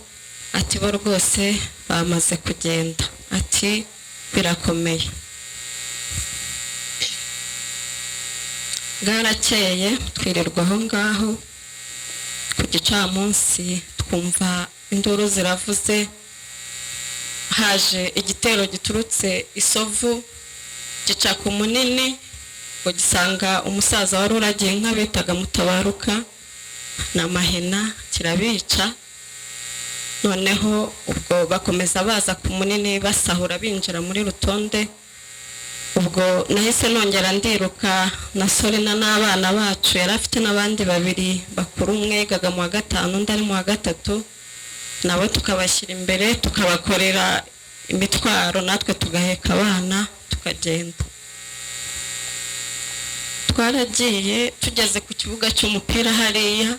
ati bo rwose bamaze kugenda, ati birakomeye. Bwarakeye twirirwa aho ngaho, ku gicamunsi twumva induru ziravuze, haje igitero giturutse Isovu gica ku Munini, ngo gisanga umusaza wari uragiye inka bitaga Mutabaruka na Mahina, kirabica. Noneho ubwo bakomeza baza ku Munini basahura binjira muri Rutonde. Ubwo nahise nongera ndiruka na Sorina n'abana bacu, yari afite n'abandi babiri bakuru, umwe yigaga mu wa 5 undi ari mu wa 3, nabo tukabashyira imbere tukabakorera imitwaro, natwe tugaheka abana tukagenda. Twaragiye tugeze ku kibuga cy'umupira hariya,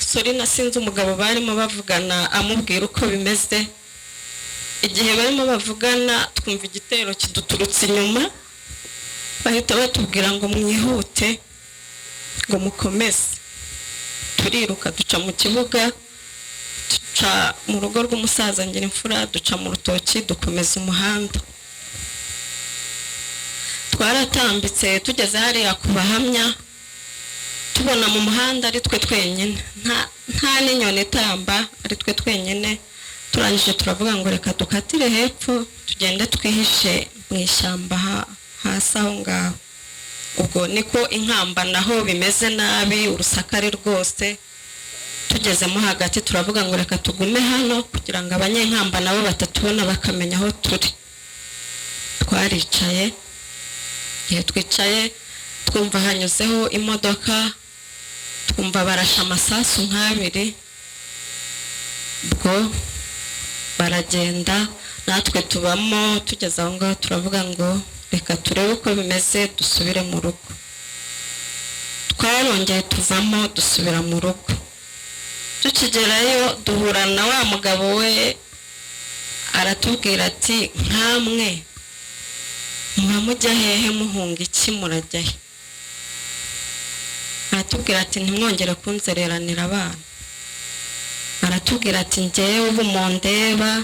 Sorina sinzi umugabo barimo bavugana amubwira uko bimeze. Igihe barimo bavugana twumva igitero kiduturutse inyuma, bahita batubwira ngo mwihute, ngo mukomeze. Turiruka duca mu kibuga, duca mu rugo rw'umusaza Ngirimfura, duca mu rutoki, dukomeza umuhanda. Twaratambitse tugeze hariya ku Bahamya, tubona mu muhanda ari twe twenyine, nta n'inyoni itamba, ari twe twenyine. Turangije turavuga ngo reka dukatire hepfo tugende twihishe mu ishyamba hasi aho ngaho. Ubwo niko inkamba naho bimeze nabi, urusakare rwose. Tugezemo hagati turavuga ngo reka tugume hano kugira ngo abanyenkamba nabo batatubona bakamenya aho turi. Twaricaye, igihe twicaye twumva hanyuzeho imodoka, twumva barashe amasasu nk'abiri, ubwo baragenda natwe tubamo. Tugeze aho ngaho turavuga ngo reka turebe uko bimeze dusubire mu rugo. Twarongeye tuvamo dusubira mu rugo. Tukigerayo duhura na wa mugabo we, aratubwira ati nkamwe muba mujya hehe, muhunga iki, murajya he? Aratubwira ati ntimwongere kunzereranira abana. Aratubwira ati njyewe ubu mundeba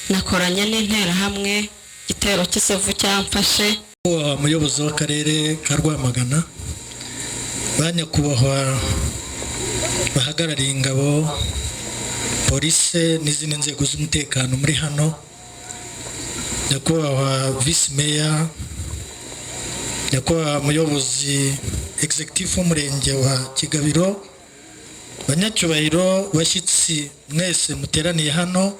nakoranye n'interahamwe, igitero cy'isovu cyamfashe. Umuyobozi w'akarere ka Rwamagana, ba nyakubahwa bahagarariye ingabo, polisi n'izindi nzego z'umutekano muri hano, nyakubahwa visi meya, nyakubahwa muyobozi executive w'umurenge wa Kigabiro, banyacyubahiro, bashyitsi mwese muteraniye hano,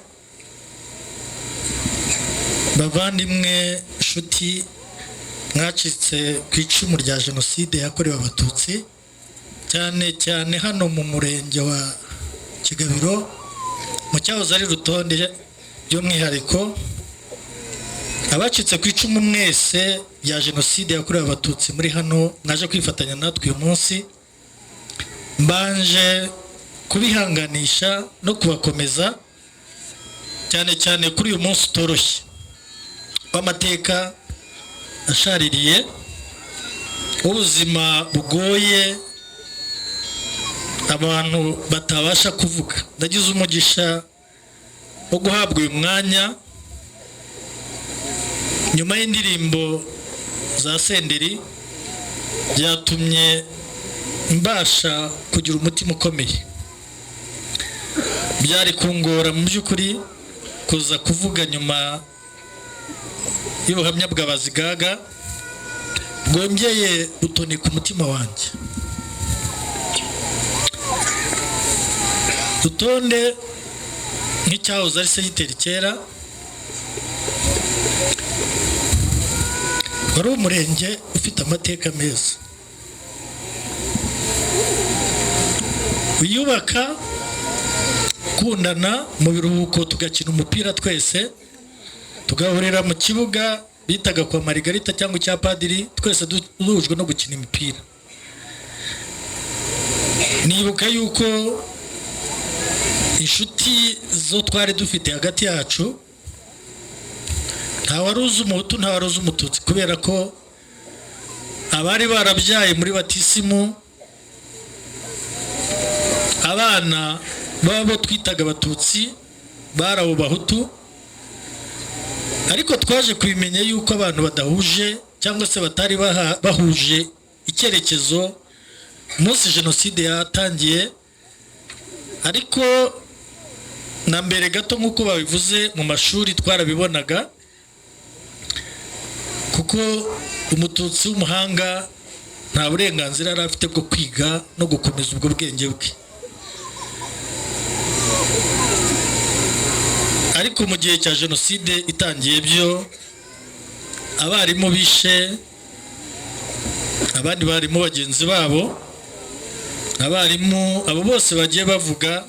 bavandimwe, nshuti mwacitse ku icumu rya jenoside yakorewe Abatutsi, cyane cyane hano mu murenge wa Kigabiro mu cyahoze ari Rutonde, by'umwihariko abacitse ku icumu mwese rya jenoside yakorewe Abatutsi muri hano mwaje kwifatanya natwe uyu munsi, mbanje kubihanganisha no kubakomeza cyane cyane kuri uyu munsi utoroshye w'amateka ashaririye, ubuzima bugoye abantu batabasha kuvuga. Ndagize umugisha wo guhabwa uyu mwanya nyuma y'indirimbo za Senderi, byatumye mbasha kugira umutima ukomeye. Byari kungora mu by'ukuri kuza kuvuga nyuma y'ubuhamya bwa Bazigaga, bwongeye gutonika umutima wanjye. Rutonde nk'icyahoze ari segiteri kera, wari umurenge ufite amateka meza, wiyubaka Turakundana, mu biruhuko tugakina umupira twese, tugahurira mu kibuga bitaga kwa Marigarita cyangwa icya padiri, twese duhujwe no gukina imipira. Nibuka yuko inshuti zo twari dufite hagati yacu, nta wari uzi Umuhutu, nta wari uzi Umututsi, kubera ko abari barabyaye muri batisimu, abana babo twitaga Abatutsi bari abo Bahutu. Ariko twaje kubimenya yuko abantu badahuje cyangwa se batari bahuje icyerekezo umunsi jenoside yatangiye. Ariko na mbere gato, nk'uko babivuze, mu mashuri twarabibonaga, kuko Umututsi w'umuhanga nta burenganzira yari afite bwo kwiga no gukomeza ubwo bwenge bwe. Ariko mu gihe cya jenoside itangiye, byo abarimu bishe abandi barimu bagenzi babo, abarimu abo bose bagiye bavuga,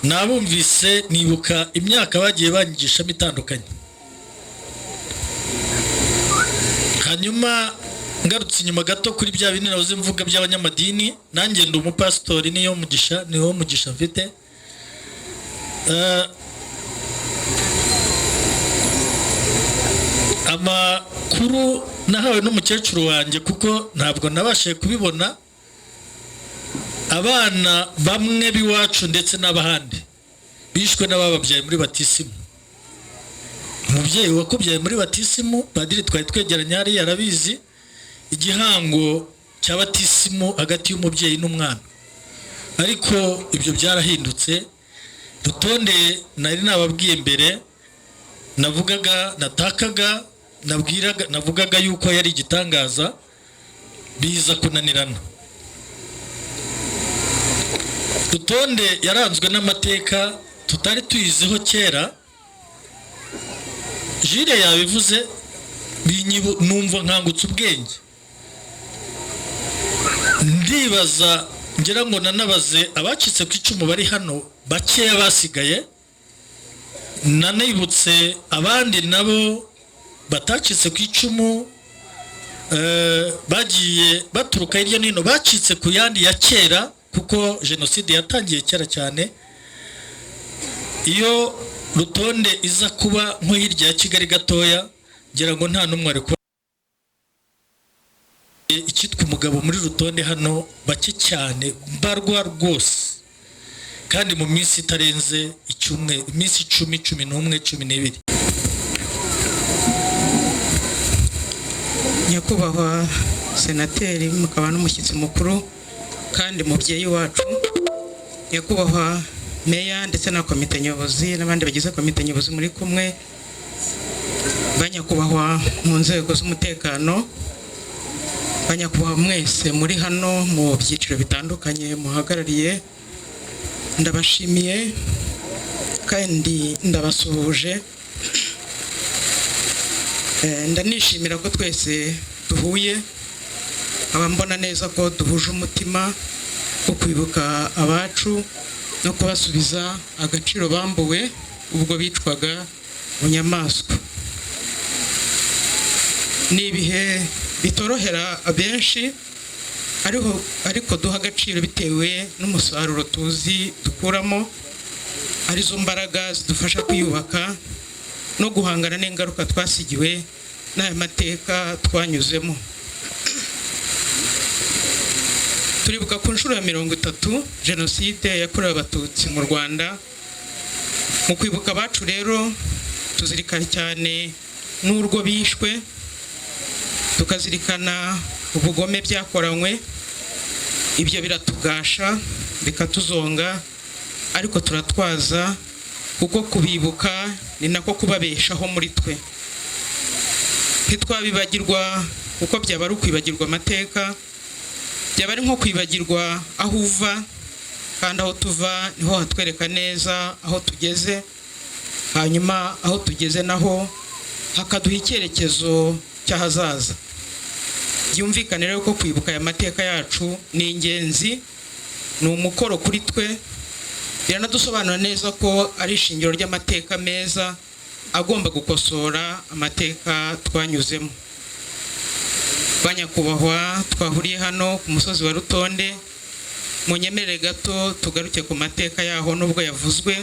nabumvise nibuka imyaka bagiye banyigishamo itandukanye. Hanyuma ngarutse inyuma gato kuri bya bindi nahoze mvuga by'abanyamadini, nanjye ndi umupasitori, niyo mugisha, niwo mugisha mfite. Amakuru nahawe n'umukecuru wanjye, kuko ntabwo nabashije kubibona, abana bamwe b'iwacu ndetse n'abahandi bishwe n'abababyaye muri batisimu. Umubyeyi wakubyaye muri batisimu, padiri twari twegeranye hariya arabizi, igihango cya batisimu hagati y'umubyeyi n'umwana. Ariko ibyo byarahindutse. Rutonde nari nababwiye mbere, navugaga, natakaga, nabwiraga, navugaga yuko yari igitangaza, biza kunanirana. Rutonde yaranzwe n'amateka tutari tuyiziho kera. Jire yabivuze, numva nkangutse ubwenge, ndibaza, ngira ngo nanabaze abacitse ku icumu bari hano bakeya basigaye, nanibutse abandi nabo batacitse ku icumu, bagiye baturuka hirya no hino, bacitse ku yandi ya kera, kuko jenoside yatangiye kera cyane. Iyo Rutonde iza kuba nko hirya ya Kigali gatoya, ngira ngo nta n'umwe ari kuba icyitwa umugabo muri Rutonde hano, bake cyane mbarwa rwose, kandi mu minsi itarenze icyumwe, iminsi 10, 11, 12. Nyakubahwa Senateri, mukaba n'umushyitsi mukuru kandi mubyeyi wacu, nyakubahwa meya ndetse na komite nyobozi n'abandi bagize komite nyobozi muri kumwe, banyakubahwa mu nzego z'umutekano, banyakubahwa mwese muri hano mu byiciro bitandukanye muhagarariye, ndabashimiye kandi ndabasuhuje. Ndanishimira ko twese duhuye, nkaba mbona neza ko duhuje umutima wo kwibuka abacu no kubasubiza agaciro bambuwe ubwo bicwaga bunyamaswa. Ni ibihe bitorohera abenshi, ariko duha agaciro bitewe n'umusaruro tuzi dukuramo, arizo mbaraga zidufasha kwiyubaka no guhangana n'ingaruka twasigiwe n'aya mateka twanyuzemo. Turibuka ku nshuro ya 30 jenoside yakorewe Abatutsi mu Rwanda. Mu kwibuka abacu rero tuzirikana cyane n'urwo bishwe, tukazirikana ubugome byakoranywe. Ibyo biratugasha bikatuzonga, ariko turatwaza, kuko kubibuka ni nako kubabeshaho muri twe. Ntitwabibagirwa, kuko byaba ari ukwibagirwa amateka, byaba ari nko kwibagirwa aho uva, kandi aho tuva niho hatwereka neza aho tugeze, hanyuma aho tugeze naho hakaduha icyerekezo cy'ahazaza. Byumvikane rero ko kwibuka aya mateka yacu ni ingenzi, ni umukoro kuri twe, Biranadusobanura neza ko ari ishingiro ry'amateka meza agomba gukosora amateka twanyuzemo. Banyakubahwa twahuriye hano ku musozi wa Rutonde, munyemerere gato tugaruke ku mateka yaho nubwo yavuzwe.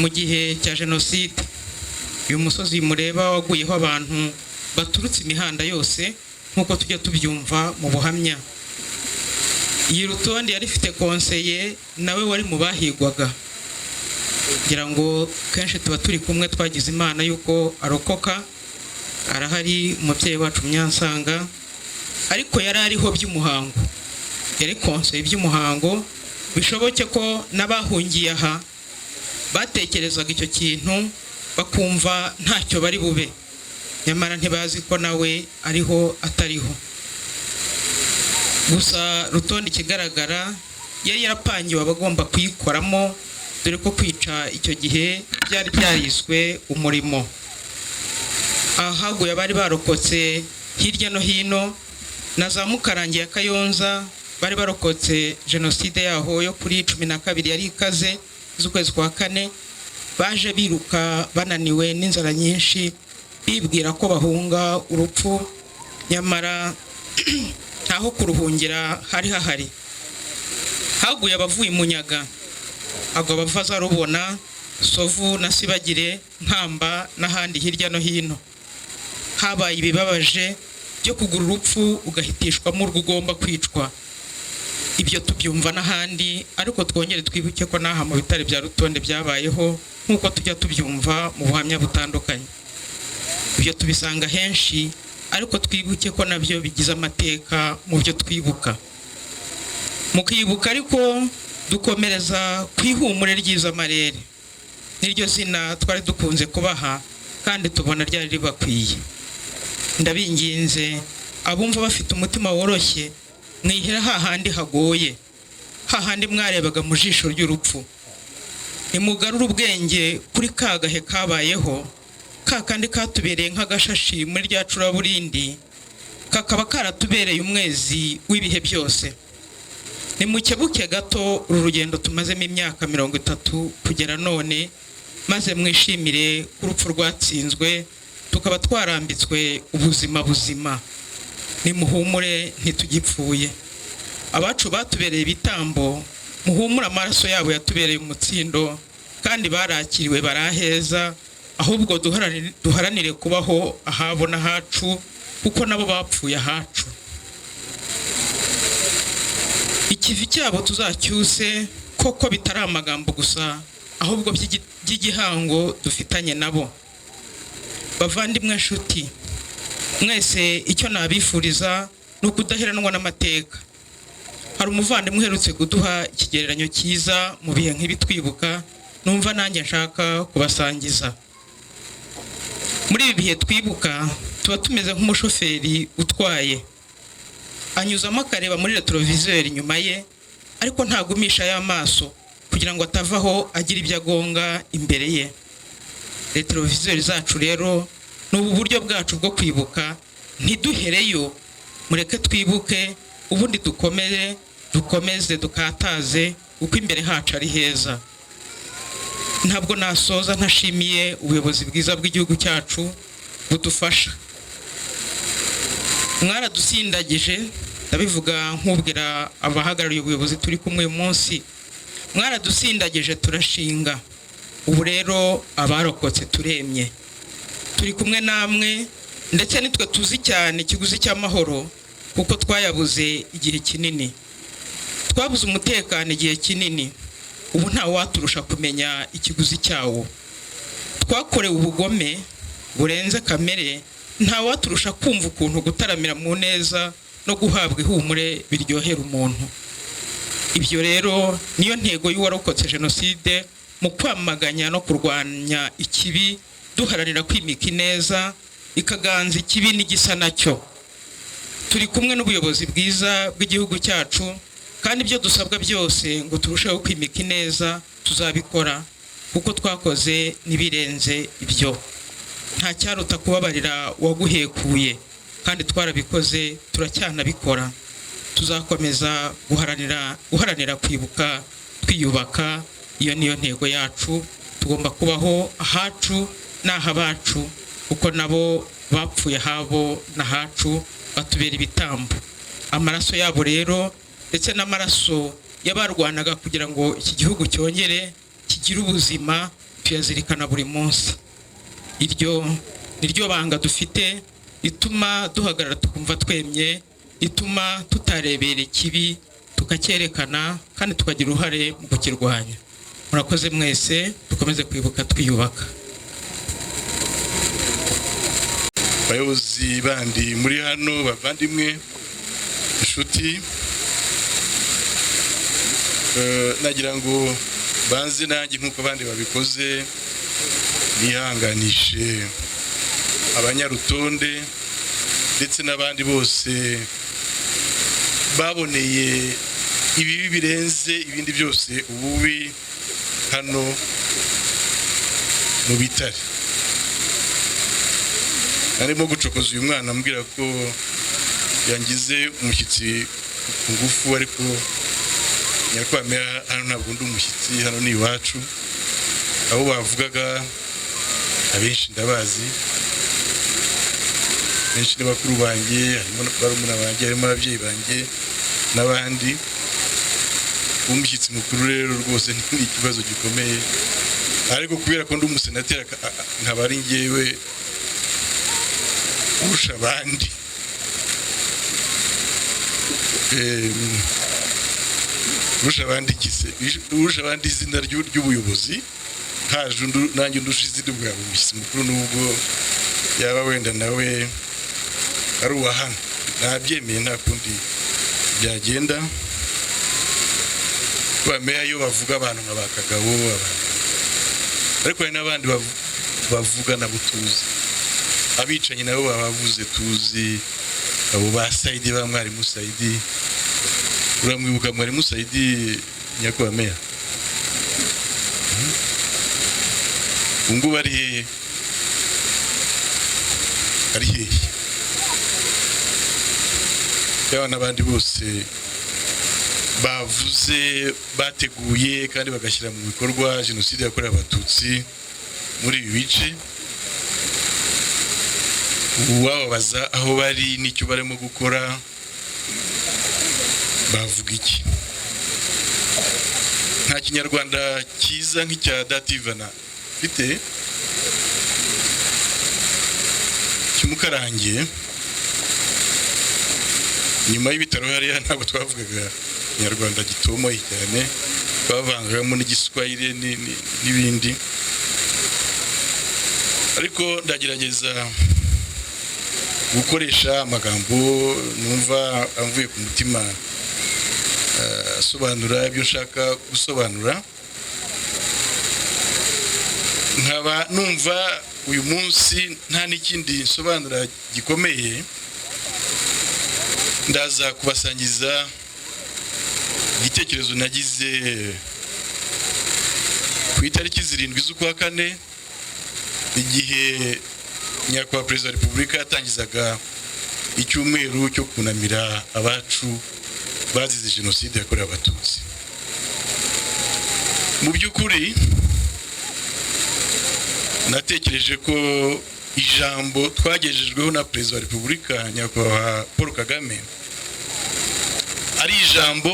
Mu gihe cya jenoside, uyu musozi mureba waguyeho abantu baturutse imihanda yose, nk'uko tujya tubyumva mu buhamya. Iyi Rutonde yari ifite konseye nawe wari mu bahigwaga, kugira ngo kenshi tuba turi kumwe, twagize Imana y'uko arokoka, arahari umubyeyi wacu Munyansanga, ariko yari ariho by'umuhango, yari konseye by'umuhango. Bishoboke ko n'abahungiye aha batekerezaga icyo kintu, bakumva ntacyo bari bube, nyamara ntibazi ko nawe ariho atariho. Gusa Rutonde ikigaragara yari yarapangiwe abagomba kuyikoramo, dore ko kwica icyo gihe byari byariswe umurimo. Ahaguye abari barokotse hirya no hino na za Mukarange ya Kayonza, bari barokotse jenoside yaho yo kuri 12 yari ikaze z'ukwezi kwa 4, baje biruka bananiwe n'inzara nyinshi, bibwira ko bahunga urupfu, nyamara ntaho kuruhungira hari hahari. Haguye abavuye Munyaga, agwa abava za Rubona, Sovu na Sibagire, Nkamba n'ahandi hirya no hino. Habaye ibibabaje byo kugura urupfu ugahitishwamo urwo ugomba kwicwa. Ibyo tubyumva n'ahandi, ariko twongere twibuke ko n'aha mu bitare bya Rutonde byabayeho, nk'uko tujya tubyumva mu buhamya butandukanye. Ibyo tubisanga henshi, ariko twibuke ko nabyo bigize amateka mu byo twibuka. Mu kwibuka ariko dukomereza ku ihumure ry'izamarere, niryo zina twari dukunze kubaha kandi tubona ryari ribakwiye. Ndabinginze abumva bafite umutima woroshye, mwihera hahandi hagoye, hahandi mwarebaga mu jisho ry'urupfu. Nimugarure ubwenge kuri ka gahe kabayeho, ka kandi katubereye nk'agashashi muri rya curaburindi, kakaba karatubereye umwezi w'ibihe byose. Nimukebuke gato uru rugendo tumazemo imyaka 30 kugera none, maze mwishimire urupfu rwatsinzwe, tukaba twarambitswe ubuzima buzima. Nimuhumure ntitugipfuye. Abacu batubereye ibitambo, muhumure amaraso yabo yatubereye umutsindo, kandi barakiriwe baraheza, ahubwo duharanire kubaho ahabo n'ahacu, kuko nabo bapfuye ahacu. Ikivi cyabo tuzacyuse koko bitari amagambo gusa, ahubwo by'igihango dufitanye nabo. Bavandimwe nshuti mwese, icyo nabifuriza ni ukudaheranwa n'amateka. Hari umuvandimwe uherutse kuduha ikigereranyo cyiza mu bihe nk'ibi twibuka, numva nanjye nshaka kubasangiza. Muri ibi bihe twibuka tuba tumeze nk'umushoferi utwaye, anyuzamo akareba muri retroviseur inyuma ye, ariko ntagumisha y'amaso kugira ngo atavaho agira ibyo agonga imbere ye. Retroviseur zacu rero ni ubu buryo bwacu bwo kwibuka, ntiduhereyo, mureke twibuke ubundi dukomere, dukomeze dukataze uko imbere hacu ari heza. Ntabwo nasoza ntashimiye ubuyobozi bwiza bw'igihugu cyacu budufasha. Mwaradusindagije, ndabivuga nk'ubwira abahagarariye ubuyobozi turi kumwe uyu munsi, mwaradusindagije turashinga. Ubu rero abarokotse turemye, turi kumwe namwe, ndetse nitwe tuzi cyane ikiguzi cy'amahoro, kuko twayabuze igihe kinini, twabuze umutekano igihe kinini. Ubu nta waturusha kumenya ikiguzi cyawo. Twakorewe ubugome burenze kamere, nta waturusha kumva ukuntu gutaramira mu neza no guhabwa ihumure biryohera umuntu. Ibyo rero niyo ntego y'uwarokotse jenoside, mu kwamaganya no kurwanya ikibi, duharanira kwimika ineza ikaganza ikibi n'igisa nacyo. Turi kumwe n'ubuyobozi bwiza bw'igihugu cyacu, kandi ibyo dusabwa byose ngo turusheho kwimika ineza tuzabikora, kuko twakoze n'ibirenze ibyo. Nta cyaruta kubabarira uwaguhekuye, kandi twarabikoze turacyanabikora. Tuzakomeza guharanira kwibuka Twiyubaka, iyo niyo ntego yacu. Tugomba kubaho ahacu n'ahabacu, kuko nabo bapfuye ahabo n'ahacu, batubera ibitambo. Amaraso yabo rero, ndetse n'amaraso y'abarwanaga kugira ngo iki gihugu cyongere kigire ubuzima, tuyazirikana buri munsi. Iryo ni ryo banga dufite rituma duhagarara tukumva twemye, rituma tutarebera ikibi, tukacyerekana kandi tukagira uruhare mu kukirwanya. Murakoze mwese, dukomeze kwibuka twiyubaka. Abayobozi bandi muri hano, bavandimwe, inshuti, nagira ngo banze nanjye nk'uko abandi babikoze nihanganishe abanyarutonde ndetse n'abandi bose baboneye ibibi birenze ibindi byose ububi hano mu bitare. Narimo gucokoza uyu mwana ambwira ko yangize umushyitsi ku ngufu, ariko nyakubahwa, hano ntabwo ndi umushyitsi, hano ni iwacu. Abo bavugaga abenshi ndabazi, benshi ni bakuru banjye, harimo barumuna banjye, harimo ababyeyi banjye n'abandi. Kuba umushyitsi mukuru rero rwose ni ikibazo gikomeye, ariko kubera ko ndi umusenateri nkaba ari njyewe urusha abandi, urusha abandi izina ry'ubuyobozi, haje nanjye undusha izina bwa umushyitsi mukuru, nubwo yaba wenda nawe ari uwa hano, nabyemeye, nta kundi byagenda. Bameya iyo bavuga abantu nka ba Kagabo, abantu, ariko hari n'abandi bavuga nabo tuzi, abicanyi nabo babavuze tuzi, abo ba Saidi, ba Mwarimu Saidi. Uramwibuka Mwarimu Saidi, nyakubahwa meya? Ubu ngubu ari hehe? Ari hehe? Yaba n'abandi bose bavuze, bateguye kandi bagashyira mu bikorwa jenoside yakorewe Abatutsi muri ibi bice, uwababaza aho bari n'icyo barimo gukora bavuga iki? Nta kinyarwanda cyiza nk'icya Dativana mfite kimukarangiye. Nyuma y'ibitaro hariya ntabwo twavugaga ikinyarwanda gitomoye cyane, twavangagamo n'igiswahili n'ibindi, ariko ndagerageza gukoresha amagambo numva amvuye ku mutima, asobanura ibyo nshaka gusobanura. Nkaba numva uyu munsi nta n'ikindi nsobanura gikomeye, ndaza kubasangiza igitekerezo nagize ku itariki 7 z'ukwa 4, igihe nyakubahwa Perezida wa Repubulika yatangizaga icyumweru cyo kunamira abacu bazize jenoside yakorewe Abatutsi. Mu by'ukuri natekereje ko ijambo twagejejweho na Perezida wa Repubulika nyakubahwa Paul Kagame ari ijambo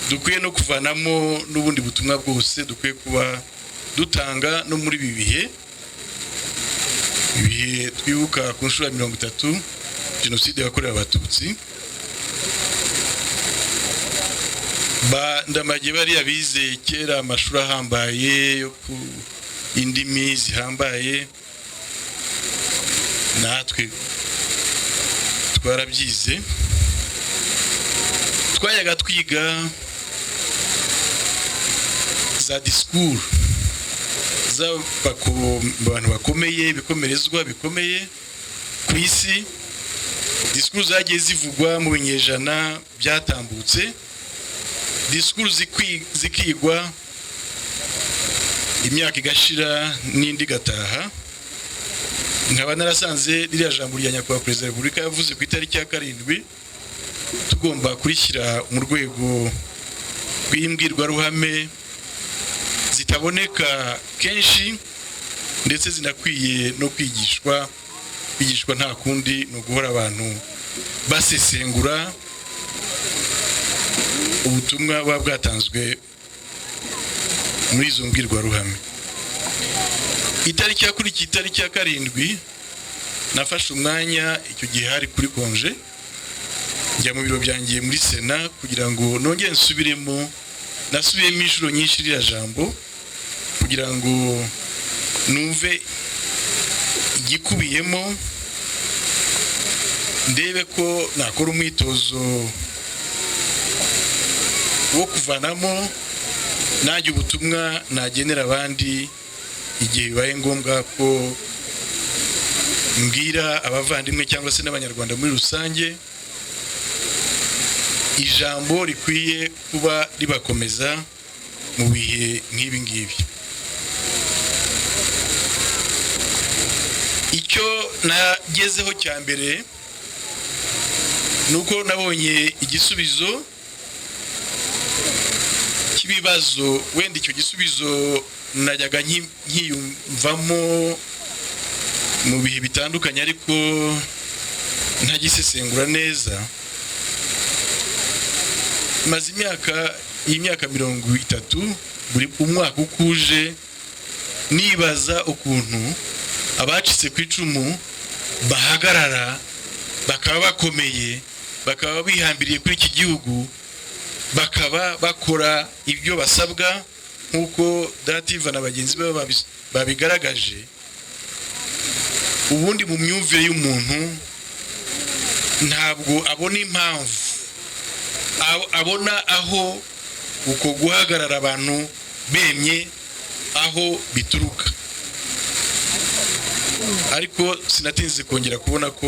dukwiye no kuvanamo n'ubundi butumwa bwose dukwiye kuba dutanga no muri ibi bihe, ibihe twibuka ku nshuro ya 30 jenoside yakorewe Abatutsi. Ndamage bariya bize kera amashuri ahambaye yo ku indimi zihambaye, natwe twarabyize, twajyaga twiga za discours z'abantu bakomeye, ibikomerezwa bikomeye ku isi, discours zagiye zivugwa mu binyejana byatambutse, discours zikigwa imyaka igashira n'indi igataha. Nkaba narasanze ririya jambo rya nyakubahwa Perezida wa Repubulika yavuze ku itariki ya 7 tugomba kurishyira mu rwego Rw'imbwirwaruhame zitaboneka kenshi, ndetse zinakwiye no kwigishwa. Kwigishwa nta kundi ni uguhora abantu basesengura ubutumwa buba bwatanzwe muri izo mbwirwaruhame. Itariki yakurikiye, itariki ya 7, nafashe umwanya, icyo gihe hari kuri congé, njya mu biro byanjye muri Sena kugira ngo nongere nsubiremo. Nasubiyemo inshuro nyinshi iriya jambo kugira ngo numve igikubiyemo, ndebe ko nakora umwitozo wo kuvanamo najya ubutumwa nagenera abandi igihe bibaye ngombwa ko mbwira abavandimwe cyangwa se n'Abanyarwanda muri rusange ijambo rikwiye kuba ribakomeza mu bihe nk'ibi ngibi. Icyo nagezeho cya mbere ni uko nabonye igisubizo cy'ibibazo. Wenda icyo gisubizo najyaga nkiyumvamo mu bihe bitandukanye, ariko ntagisesengura neza. Maze imyaka, iyi myaka 30, buri umwaka uko uje nibaza ukuntu abacitse ku icumu bahagarara bakaba bakomeye, bakaba bihambiriye kuri iki gihugu, bakaba bakora ibyo basabwa nk'uko Dativa na bagenzi be babigaragaje. Ubundi mu myumvire y'umuntu ntabwo abona impamvu, abona aho uko guhagarara abantu bemye aho bituruka. Ariko sinatinze kongera kubona ko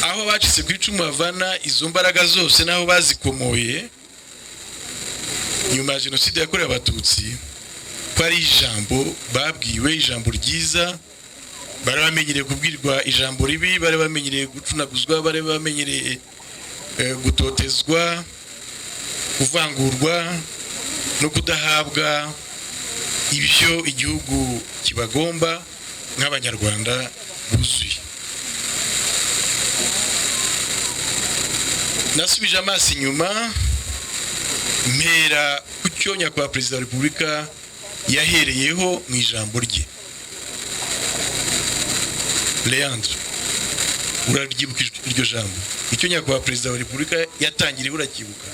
aho bacitse ku icumu bavana izo mbaraga zose n'aho bazikomoye nyuma ya Jenoside yakorewe Abatutsi, ko ari ijambo babwiwe, ijambo ryiza. Bari bamenyereye kubwirwa ijambo ribi, bari bamenyereye gucunaguzwa, bari bamenyereye gutotezwa, kuvangurwa no kudahabwa ibyo igihugu kibagomba nk'Abanyarwanda buzuye. Nasubije amaso inyuma, mpera ku cyo Nyakubahwa Perezida wa Repubulika yahereyeho mu ijambo rye. Leandre, uraryibuka iryo jambo? Icyo Nyakubahwa Perezida wa Repubulika yatangiriyeho uracyibuka?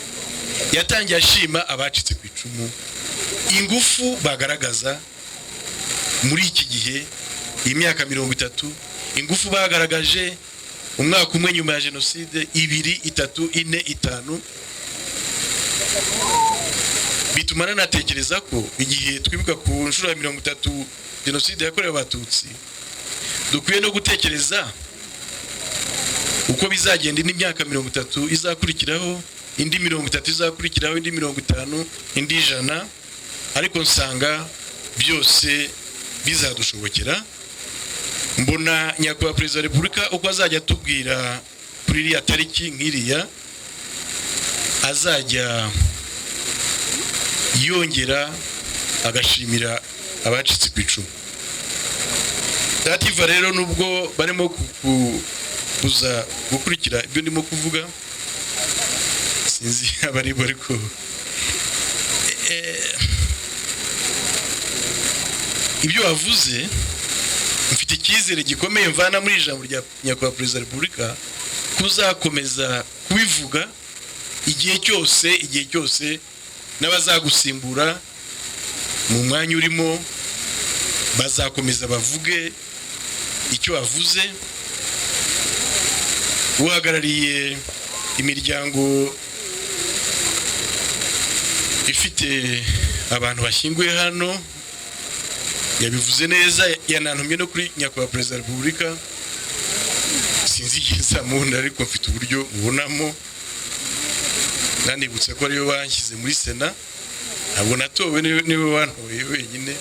Yatangiye ashima abacitse ku icumu ingufu bagaragaza muri iki gihe, imyaka 30, ingufu bagaragaje umwaka umwe nyuma ya Jenoside, 2, 3, 4, 5. Bituma nanatekereza ko igihe twibuka ku nshuro ya 30 Jenoside yakorewe Abatutsi, dukwiye no gutekereza uko bizagenda indi myaka 30 izakurikiraho, indi 30 izakurikiraho, indi 50, indi 100. Ariko nsanga byose bizadushobokera. Mbona Nyakubahwa Perezida wa Repubulika uko azajya atubwira kuri iriya tariki nk'iriya, azajya yongera agashimira abacitse ku icumu. Dativa rero, nubwo barimo kuza gukurikira ibyo ndimo kuvuga, sinzi abari, ariko ibyo wavuze, mfite icyizere gikomeye mvana muri ijambo rya Nyakubahwa Perezida wa Repubulika kuzakomeza kubivuga igihe cyose, igihe cyose n'abazagusimbura mu mwanya urimo bazakomeza bavuge icyo wavuze. Uhagarariye imiryango ifite abantu bashyinguye hano yabivuze neza, yanantumye no kuri Nyakubahwa Perezida wa Repubulika. Sinzi igihe nzamubona, ariko mfite uburyo mubonamo. Nanibutse ko ariwe banshyize muri Sena, ntabwo natowe, niwe wantoye wenyine.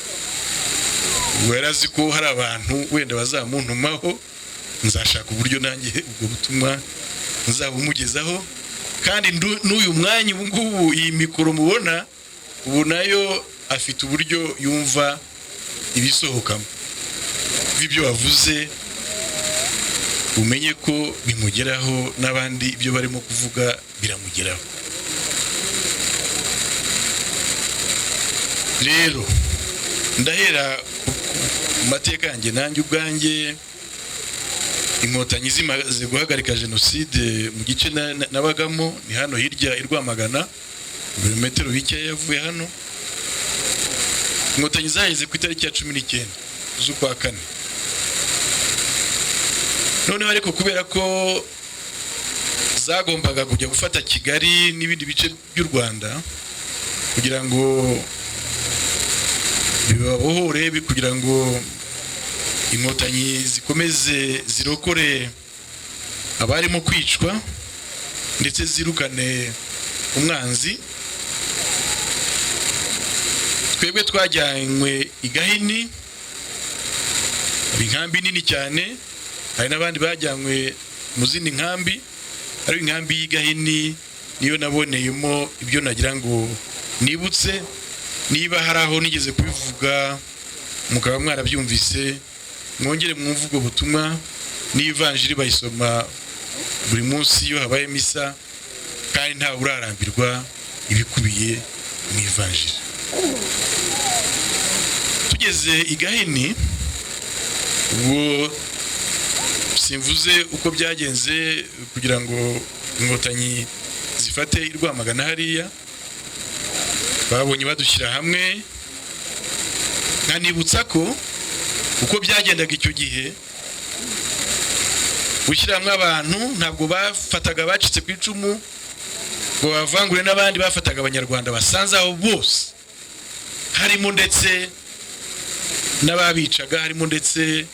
Ubwo yari azi ko hari abantu wenda bazamuntumaho, nzashaka uburyo nanjye ubwo butumwa nzabumugezaho. Kandi n'uyu mwanya ubu ngubu, iyi mikoro mubona ubu nayo afite uburyo yumva ibisohokamo ibyo wavuze, umenye ko bimugeraho, n'abandi ibyo barimo kuvuga biramugeraho. Rero ndahera ku mateka yanjye nanjye ubwanjye. Inkotanyi zimaze guhagarika jenoside mu gice nabagamo, ni hano hirya i Rwamagana, ibirometero bikeya yavuye hano. Inkotanyi zaheze ku itariki ya 19 z'ukwa kane. Noneho ariko kubera ko zagombaga kujya gufata Kigali n'ibindi bice by'u Rwanda kugira ngo bibabohore, kugira ngo inkotanyi zikomeze zirokore abarimo kwicwa ndetse zirukane umwanzi, twebwe twajyanywe i Gahini, inkambi nini cyane. Hari n'abandi bajyanywe mu zindi nkambi, ariko inkambi y'i Gahini niyo naboneyemo ibyo nagira ngo nibutse. Niba hari aho nigeze kubivuga mukaba mwarabyumvise, mwongere mwumve ubwo butumwa. N'ivanjiri bayisoma buri munsi iyo habaye misa, kandi ntawe urarambirwa ibikubiye mu ivanjiri. Tugeze i Gahini, ubwo simvuze uko byagenze kugira ngo inkotanyi zifate i Rwamagana hariya, babonye badushyira hamwe. Nkanibutsa ko uko byagendaga icyo gihe, gushyira hamwe abantu ntabwo bafataga abacitse ku icumu ngo bavangure n'abandi, bafataga abanyarwanda basanze aho bose, harimo ndetse n'ababicaga, harimo ndetse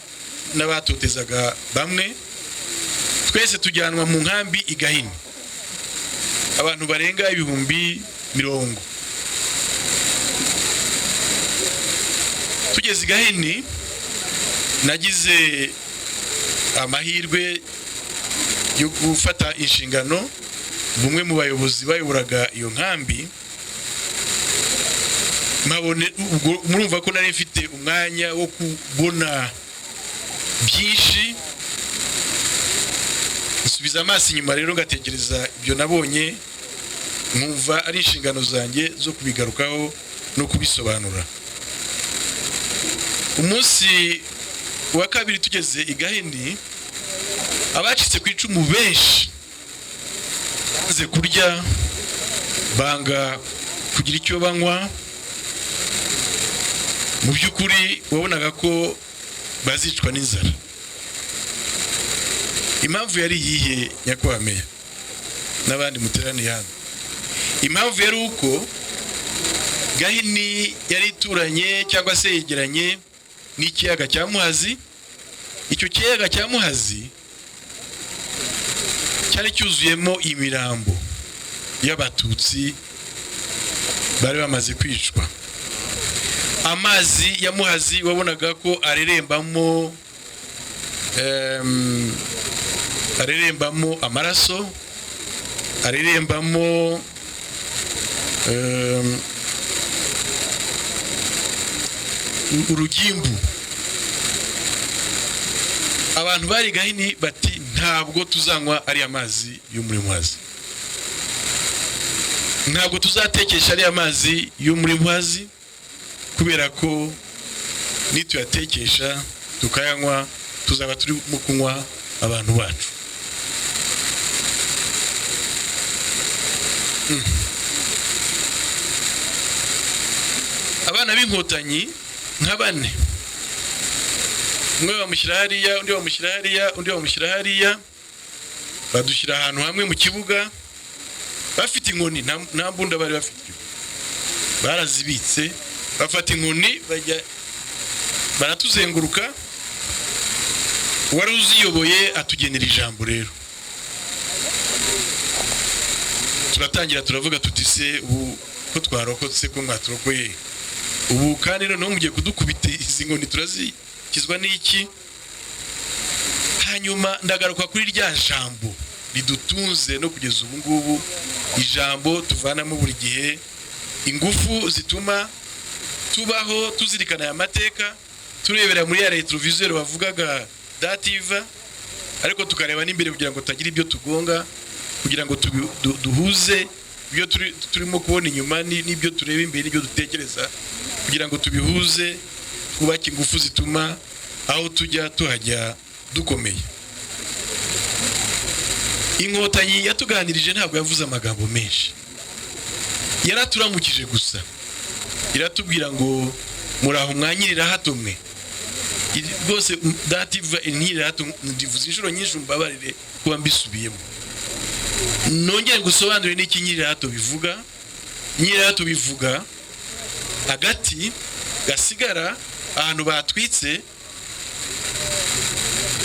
n'abatotezaga bamwe. Twese tujyanwa mu nkambi i Gahini, abantu barenga 40,000. Tugeze i Gahini, nagize amahirwe yo gufata inshingano bumwe mu bayobozi bayoboraga iyo nkambi. Murumva ko nari mfite umwanya wo kubona byinshi. Nsubiza amaso inyuma rero ngatekereza ibyo nabonye, nkumva ari inshingano zanjye zo kubigarukaho no kubisobanura. Umunsi wa kabiri tugeze i Gahini, abacitse ku icumu benshi banze kurya, banga kugira icyo banywa. Mu by'ukuri wabonaga ko bazicwa n'inzara. Impamvu yari iyihe, nyakubahwa meya n'abandi muteraniye hano? Impamvu yari uko Gahini yari ituranye cyangwa se yegeranye n'ikiyaga cya Muhazi. Icyo kiyaga cya Muhazi cyari cyuzuyemo imirambo y'abatutsi bari bamaze kwicwa. Amazi ya Muhazi wabonaga ko arerembamo amaraso, arerembamo urugimbu. Abantu bari Gahini bati ntabwo tuzanywa ari amazi yo muri Muhazi, ntabwo tuzatekesha ari amazi yo muri Muhazi, kubera ko nituyatekesha tukayanywa tuzaba turimo kunywa abantu bacu. Abana b'inkotanyi nka bane, umwe bamushyira hariya, undi bamushyira hariya, undi bamushyira hariya, badushyira ahantu hamwe mu kibuga, bafite inkoni, nta mbunda bari bafite, barazibitse, bafata inkoni bajya baratuzenguruka. Uwari uziyoboye atugenera ijambo. Rero turatangira turavuga tuti se ubu ko twarokotse, ko mwaturokoye ubu, kandi noneho mugiye kudukubita izi nkoni, turazikizwa n'iki? Hanyuma ndagaruka kuri rya jambo Ridutunze no kugeza ubu ngubu, ijambo tuvanamo buri gihe ingufu zituma tubaho, tuzirikana aya mateka, turebera muri ya rétroviseur bavugaga dativa, ariko tukareba n'imbere kugira ngo tutagira ibyo tugonga, kugira ngo duhuze ibyo turimo kubona inyuma n'ibyo tureba imbere, n'ibyo dutekereza, kugira ngo tubihuze, twubake ingufu zituma aho tujya tuhajya dukomeye. Inkotanyi yatuganirije ntabwo yavuze amagambo menshi, yaraturamukije gusa, iratubwira ngo: "Muraho, mwanyirira hato mwe." Rwose dativa inkirira hato ndivuze inshuro nyinshi, mbabarire kuba mbisubiyemo. Nongere ngusobanurire n'iki nyirira hato bivuga. Nyirira hato bivuga agati gasigara ahantu batwitse,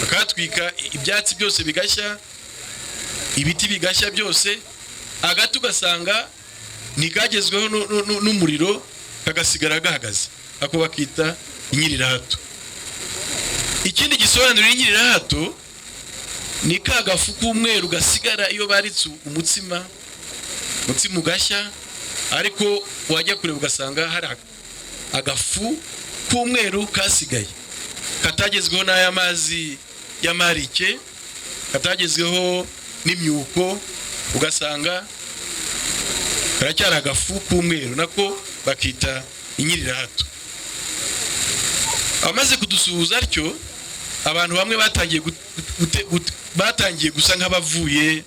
bakahatwika, ibyatsi byose bigashya, ibiti bigashya byose, agati ugasanga ntikagezweho n'umuriro, kagasigara gahagaze, ako bakita inyirirahato. Ikindi gisobanura inyirirahato ni ka gafu k'umweru gasigara iyo baritse umutsima, umutsima ugashya, ariko wajya kureba ugasanga hari agafu k'umweru kasigaye, katagezweho n'aya mazi y'amarike, katagezweho n'imyuko, ugasanga karacyari agafu k'umweru, nako bakita inyirirahato. Abamaze kudusuhuza atyo, abantu bamwe batangiye gusa nk'abavuye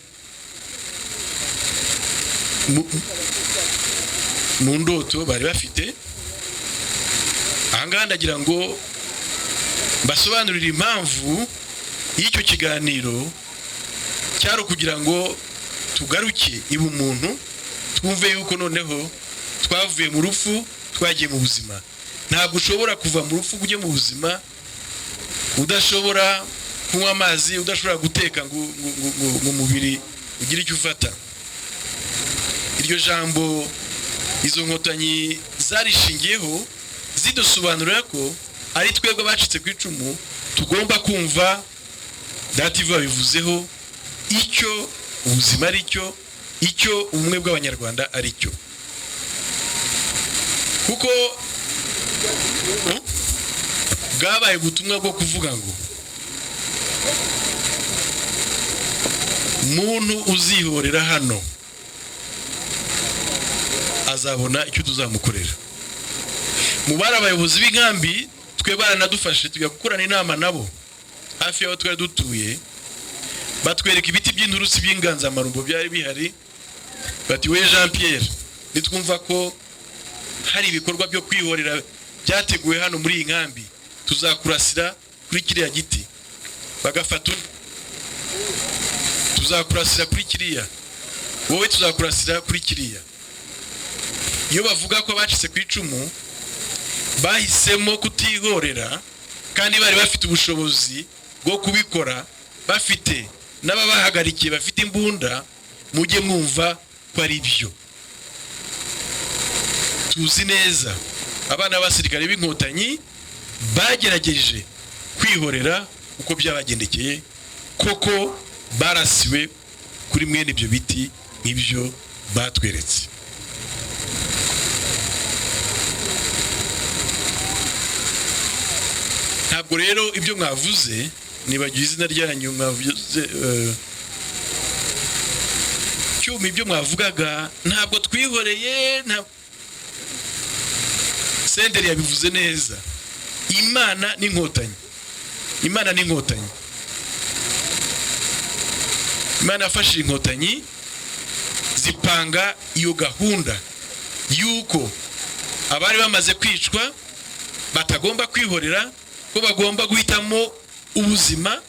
mu ndoto bari bafite. Ahangaha ndagira ngo mbasobanurire impamvu y'icyo kiganiro. Cyari ukugira ngo tugaruke ibumuntu, twumve yuko noneho twavuye mu rupfu twagiye mu buzima. Ntabwo ushobora kuva mu rupfu ujye mu buzima udashobora kunywa amazi, udashobora guteka ngo umubiri ugire icyo ufata. Iryo jambo izo nkotanyi zarishingiyeho zidusobanurira ko ari twebwe abacitse ku icumu tugomba kumva, dativa babivuzeho, icyo ubuzima ari cyo, icyo ubumwe bw'Abanyarwanda ari cyo, kuko bwabaye ubutumwa bwo kuvuga ngo muntu uzihorera hano azabona icyo tuzamukorera. Mu bari abayobozi b'inkambi, twe baranadufashe tujya gukorana inama nabo hafi y'aho twari dutuye, batwereka ibiti by'inturusi by'inganzamarumbo byari bihari, bati: "We Jean Pierre, nitwumva ko hari ibikorwa byo kwihorera byateguwe hano muri iyi nkambi, tuzakurasira kuri kiriya giti." Bagafata undi: "Tuzakurasira kuri kiriya, wowe tuzakurasira kuri kiriya." Iyo bavuga ko abacitse ku icumu bahisemo kutihorera kandi bari bafite ubushobozi bwo kubikora, bafite n'ababahagarikiye bafite imbunda, mujye mwumva ko ari byo. Tuzi neza abana b'abasirikare b'Inkotanyi bagerageje kwihorera, uko byabagendekeye koko barasiwe kuri mwene ibyo biti nk'ibyo batweretse. Ntabwo rero ibyo mwavuze, nibagiwe izina ryanyu mwavuze, Cyuma, ibyo mwavugaga ntabwo twihoreye. Senderi yabivuze neza: Imana n'Inkotanyi, Imana n'Inkotanyi. Imana yafashije Inkotanyi zipanga iyo gahunda y'uko abari bamaze kwicwa batagomba kwihorera, ko bagomba guhitamo ubuzima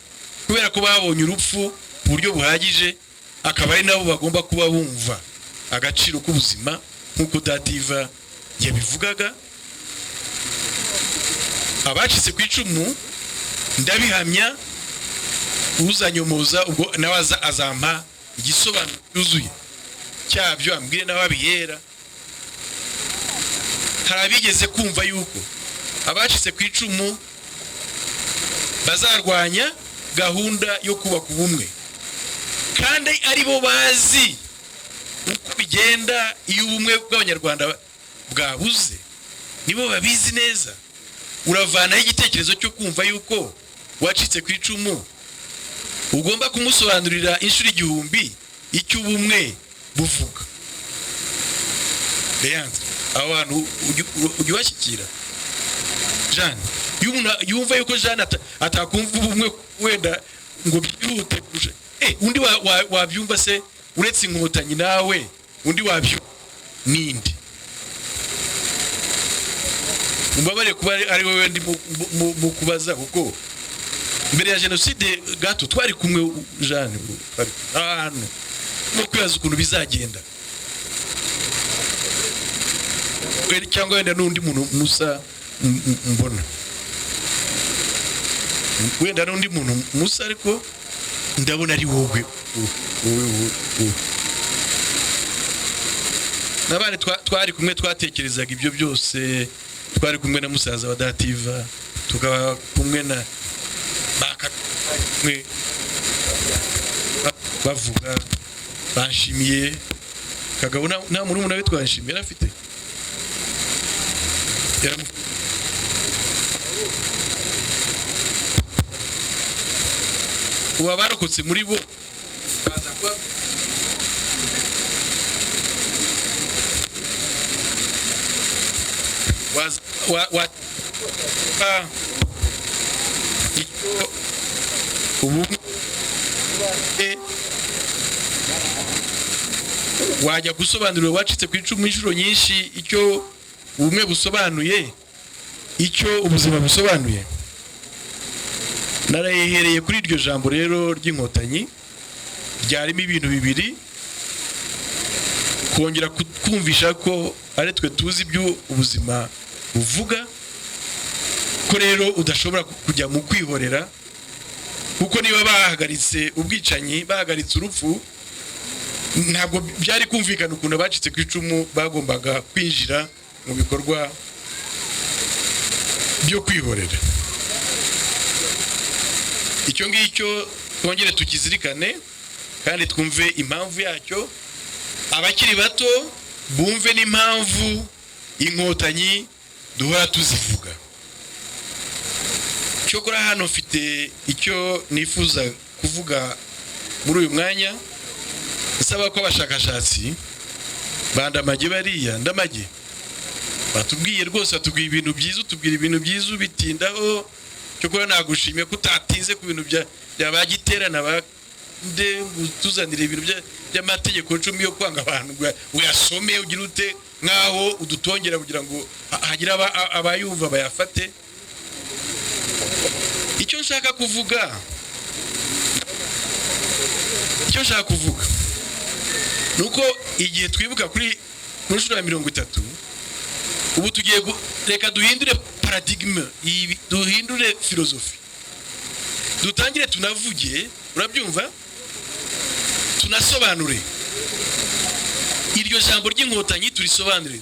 kubera ko babonye urupfu ku buryo buhagije, akaba ari nabo bagomba kuba bumva agaciro k'ubuzima nk'uko dativa yabivugaga. Abacitse ku icumu, ndabihamya, uzanyomoza ubwo nawe azampa igisobanuro cyuzuye cyabyo, ambwire nawe abihera. Hari abigeze kumva yuko abacitse ku icumu bazarwanya gahunda yo kubaka ubumwe kandi Kandi ari bo bazi uko bigenda iyo ubumwe bw'Abanyarwanda bwabuze, nibo babizi neza. Uravanaho igitekerezo cyo kumva yuko wacitse ku icumu ugomba kumusobanurira inshuro 1000 icyo ubumwe buvuga. Leandre, aho hantu ujya ubashyikira. Jeanne, iyo umuntu yumva yuko Jeanne atakumva ubumwe wenda ngo byihute kurusha undi wabyumva se uretse Inkotanyi nawe undi wabyumva ninde? Umbabare kuba ari wowe ndi mu kubaza, kuko mbere ya jenoside gato twari kumwe Jeanne, twari ahantu no kwibaza ukuntu bizagenda, cyangwa wenda n'undi muntu musa mbona, wenda n'undi muntu musa, ariko ndabona ari wowe wowe. N'abandi twari kumwe twatekerezaga ibyo byose, twari kumwe na musaza wa Dativa, tukaba kumwe na bakamwe bavuga banshimiye Kagabo, nta murumuna we twanshimiye yari afite. Ubu abarokotse muri bo baza kuba ubu wajya gusobanurira wacitse ku icumu inshuro nyinshi icyo ubumwe busobanuye, icyo ubuzima busobanuye. Narayihereye kuri iryo jambo rero ry'Inkotanyi ryarimo ibintu bibiri: kongera kumvisha ko ari twe tuzi ibyo ubuzima buvuga, ko rero udashobora kujya mu kwihorera, kuko niba bahagaritse ubwicanyi, bahagaritse urupfu, ntabwo byari kumvikana ukuntu abacitse ku icumu bagombaga kwinjira mu bikorwa byo kwihorera. Icyo ngicyo twongere tukizirikane kandi twumve impamvu yacyo, abakiri bato bumve n'impamvu Inkotanyi duhora tuzivuga. Cyokora hano mfite icyo nifuza kuvuga muri uyu mwanya, nsaba ko abashakashatsi bandamage bariya ndamage batubwiye rwose, batubwiye ibintu byiza, utubwira ibintu byiza ubitindaho. Cyokora nagushimiye ko utatinze ku bintu bya bagiterana bande tuzanira ibintu by'amategeko 10 yo kwanga abantu, uyasome ugira ute nkaho udutongera kugira ngo hagire abayumva bayafate. Icyo nshaka kuvuga nuko igihe twibuka kuri nshuro ya 30, ubu tugiye reka duhindure paradigme, duhindure filozofi, dutangire tunavuge, urabyumva, tunasobanure iryo jambo ry'Inkotanyi, turisobanure,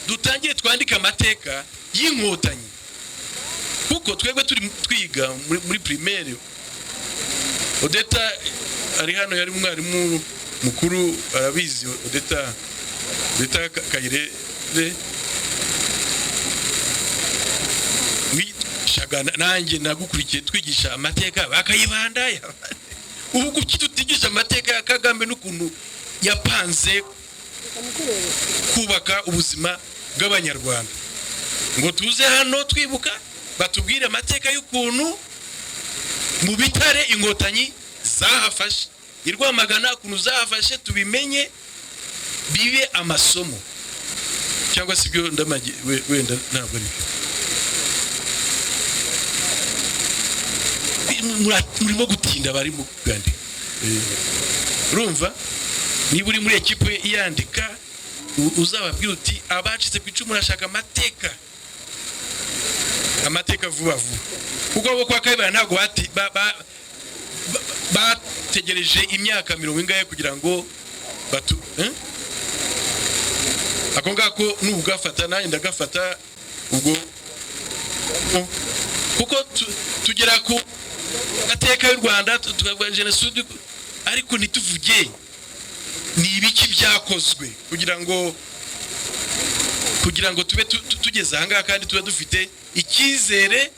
dutangire twandike amateka y'Inkotanyi. Kuko twebwe turi twiga muri primaire, Odeta ari hano, yari umwarimu mukuru arabizi, Odeta Kayirere nanjye nagukurikiye twigisha amateka bakayibanda. Ubu kuki tutigisha amateka ya Kagame n'ukuntu yapanze kubaka ubuzima bw'Abanyarwanda? Ngo tuze hano twibuka batubwire amateka y'ukuntu mu bitare Inkotanyi zahafashe, i Rwamagana ukuntu zahafashe, tubimenye bibe amasomo. Cyangwa se ibyo ndamage wenda ntabwo ari byo. Murimo gutinda bari mu kwandika. Urumva niba uri muri ekipe iyandika uzababwira uti abacitse ku icumu murashaka amateka, amateka vuba vuba, kuko abo kwa Kayibanda ntabwo bategereje imyaka 40 ingahe kugira ngo batu ako ngako nubugafata nanjye ndagafata ubwo, kuko tugera ku mateka y'u Rwanda tukavuga jenoside Ariko ntituvuge ni ibiki byakozwe kugira ngo tube tugeze ahangaha, kandi tube dufite icyizere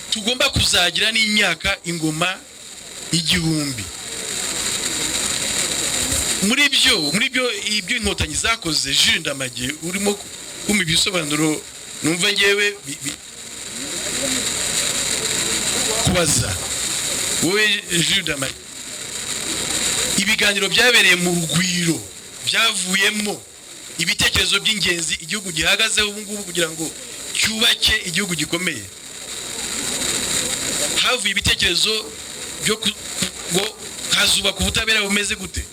tugomba kuzagira n'imyaka ingoma 1000. Muri byo ibyo Inkotanyi zakoze, Jules Ndamage urimo kumpa ibisobanuro, numva ngewe kubaza wowe Jules Ndamage, ibiganiro byabereye mu Rugwiro byavuyemo ibitekerezo by'ingenzi igihugu gihagazeho ubu ngubu kugira ngo cyubake igihugu gikomeye. Havuye ibitekerezo byo ngo hazubaka ubutabera bumeze gute,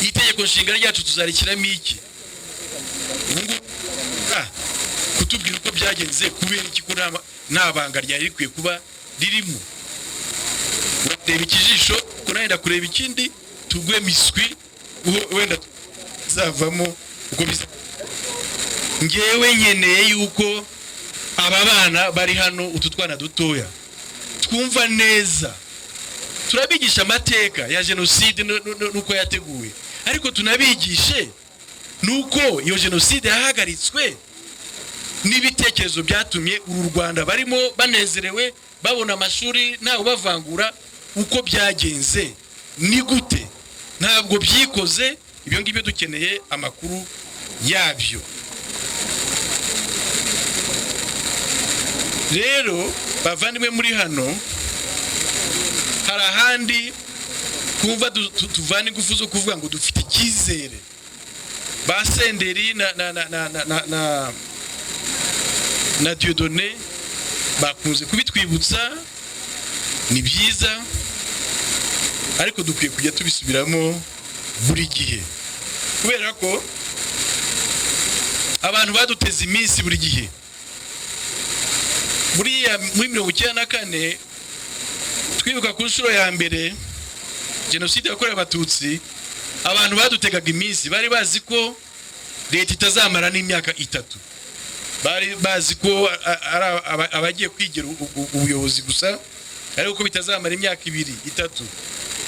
itegeko nshinga ryacu tuzarishyiramo iki. Ubu ngubu kutubwira uko byagenze, kubera iki ko nta banga ryari rikwiye kuba ririmo. Urareba ikijisho, kunahenda kureba ikindi, tugwe miswi wenda zavamo uko biza. Ngewe nkeneye yuko aba bana bari hano, utu twana dutoya twumva neza, turabigisha amateka ya jenoside nuko yateguwe, ariko tunabigishe nuko iyo jenoside yahagaritswe n'ibitekerezo byatumye uru Rwanda barimo banezerewe, babona amashuri ntawe ubavangura. Uko byagenze ni gute, ntabwo byikoze. Ibyo ngibyo dukeneye amakuru yabyo. Rero bavandimwe muri hano, hari ahandi kumva tuvana ingufu zo kuvuga ngo dufite icyizere. Ba Senderi na na na na na na na Dieudonné bakunze kubitwibutsa, ni byiza, ariko dukwiye kujya tubisubiramo buri gihe, kubera ko abantu baduteze iminsi buri gihe. Buriya muri 94 twibuka ku nshuro ya mbere jenoside yakorewe Abatutsi, abantu badutegaga iminsi bari bazi ko leta itazamara n'imyaka 3, bari bazi ko ari abagiye kwigira ubuyobozi gusa, ariko ko bitazamara imyaka 2 3.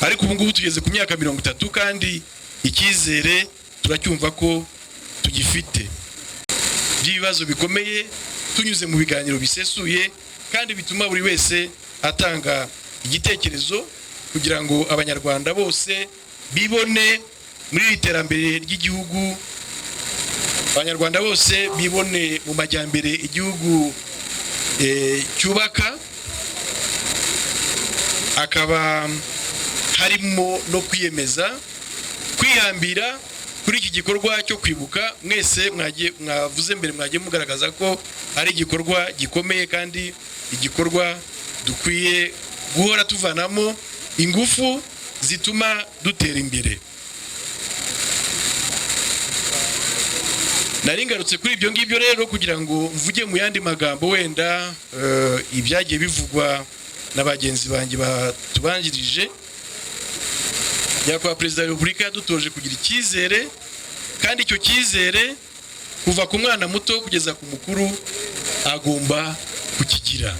Ariko ubu ngubu tugeze ku myaka 30, kandi icyizere turacyumva ko tugifite by'ibibazo bikomeye, tunyuze mu biganiro bisesuye kandi bituma buri wese atanga igitekerezo kugira ngo Abanyarwanda bose bibone muri iri terambere ry'igihugu, Abanyarwanda bose bibone mu majyambere igihugu cyubaka, akaba harimo no kwiyemeza kwihambira kuri iki gikorwa cyo kwibuka. Mwese mwavuze mbere, mwagiye mugaragaza ko ari igikorwa gikomeye kandi igikorwa dukwiye guhora tuvanamo ingufu zituma dutera imbere. Nari ngarutse kuri ibyo ngibyo rero kugira ngo mvuge mu yandi magambo wenda ibyagiye bivugwa na bagenzi banjye batubanjirije. Nyakubahwa Perezida wa Repubulika yadutoje kugira icyizere, kandi icyo cyizere kuva ku mwana muto kugeza ku mukuru agomba kukigira.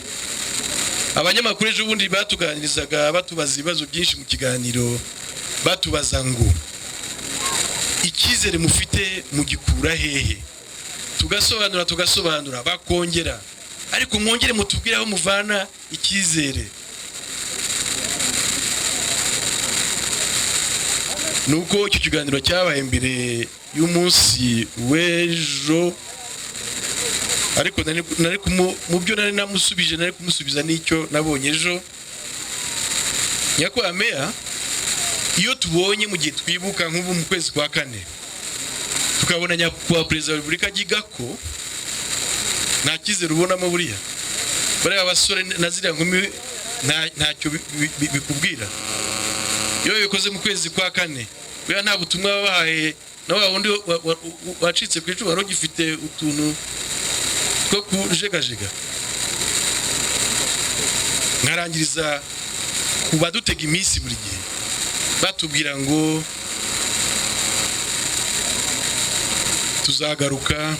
Abanyamakuru ejo bundi batuganirizaga, batubaza ibibazo byinshi mu kiganiro, batubaza ngo icyizere mufite mugikura hehe? Tugasobanura, bakongera, ariko mwongere mutubwire aho muvana icyizere. Nuko icyo kiganiro cyabaye mbere y'umunsi w'ejo, ariko nari mu byo nari namusubije, nari kumusubiza n'icyo nabonye ejo. Nyakubahwa Meya, iyo tubonye mu gihe twibuka nk'ubu mu kwezi kwa 4 tukabona Nyakubahwa Perezida wa Repubulika agiga ko nta cyizere ubonamo, buriya bariya basore na ziriya nkumi ntacyo bikubwira. Iyo babikoze mu kwezi kwa 4, buriya nta butumwa babahaye, na wa wundi wacitse ku icumu wari ugifite utuntu two kujegajega. Nkarangiriza ku badutega iminsi buri gihe batubwira ngo tuzagaruka,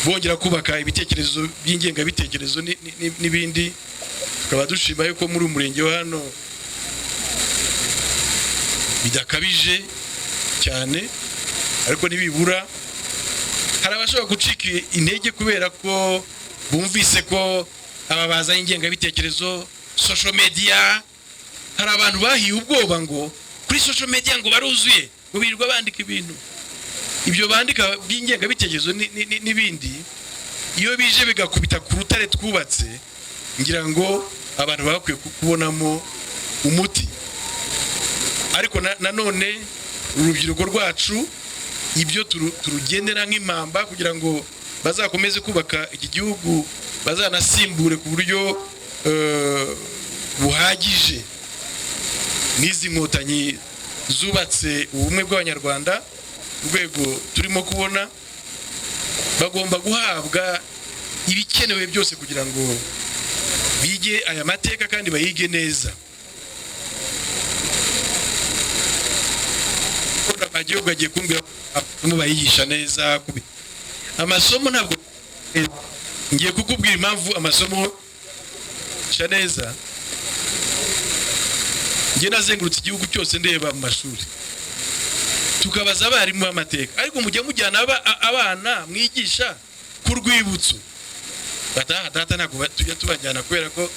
bongera kubaka ibitekerezo by'ingengabitekerezo n'ibindi. Tukaba dushima yuko muri umurenge wa hano Bidakabije cyane, ariko ntibibura. Hari abashobora gucika intege kubera ko bumvise ko aba bazanye ingengabitekerezo, social media. Hari abantu bahiye ubwoba ngo kuri social media ngo baruzuye, ngo birirwa bandika ibintu. Ibyo bandika by'ingengabitekerezo n'ibindi, iyo bije bigakubita ku rutare twubatse, ngira ngo abantu baba bakwiye kubonamo umuti. Ariko nanone urubyiruko rwacu, ibyo turugendera nk'impamba kugira ngo bazakomeze kubaka iki gihugu, bazanasimbure ku buryo buhagije n'izi nkotanyi zubatse ubumwe bw'Abanyarwanda, urwego turimo kubona, bagomba guhabwa ibikenewe byose kugira ngo bige aya mateka kandi bayige neza. Igihugu agiye kumbwira ko bayigisha neza amasomo, ntabwo ngiye kukubwira impamvu amasomo yigisha neza. Njye nazengurutse igihugu cyose ndeba mu mashuri, tukabaza abarimu b'amateka, ariko mujya mujyana abana mwigisha ku rwibutso? Bataha data, ntabwo tujya tubajyana, kubera ko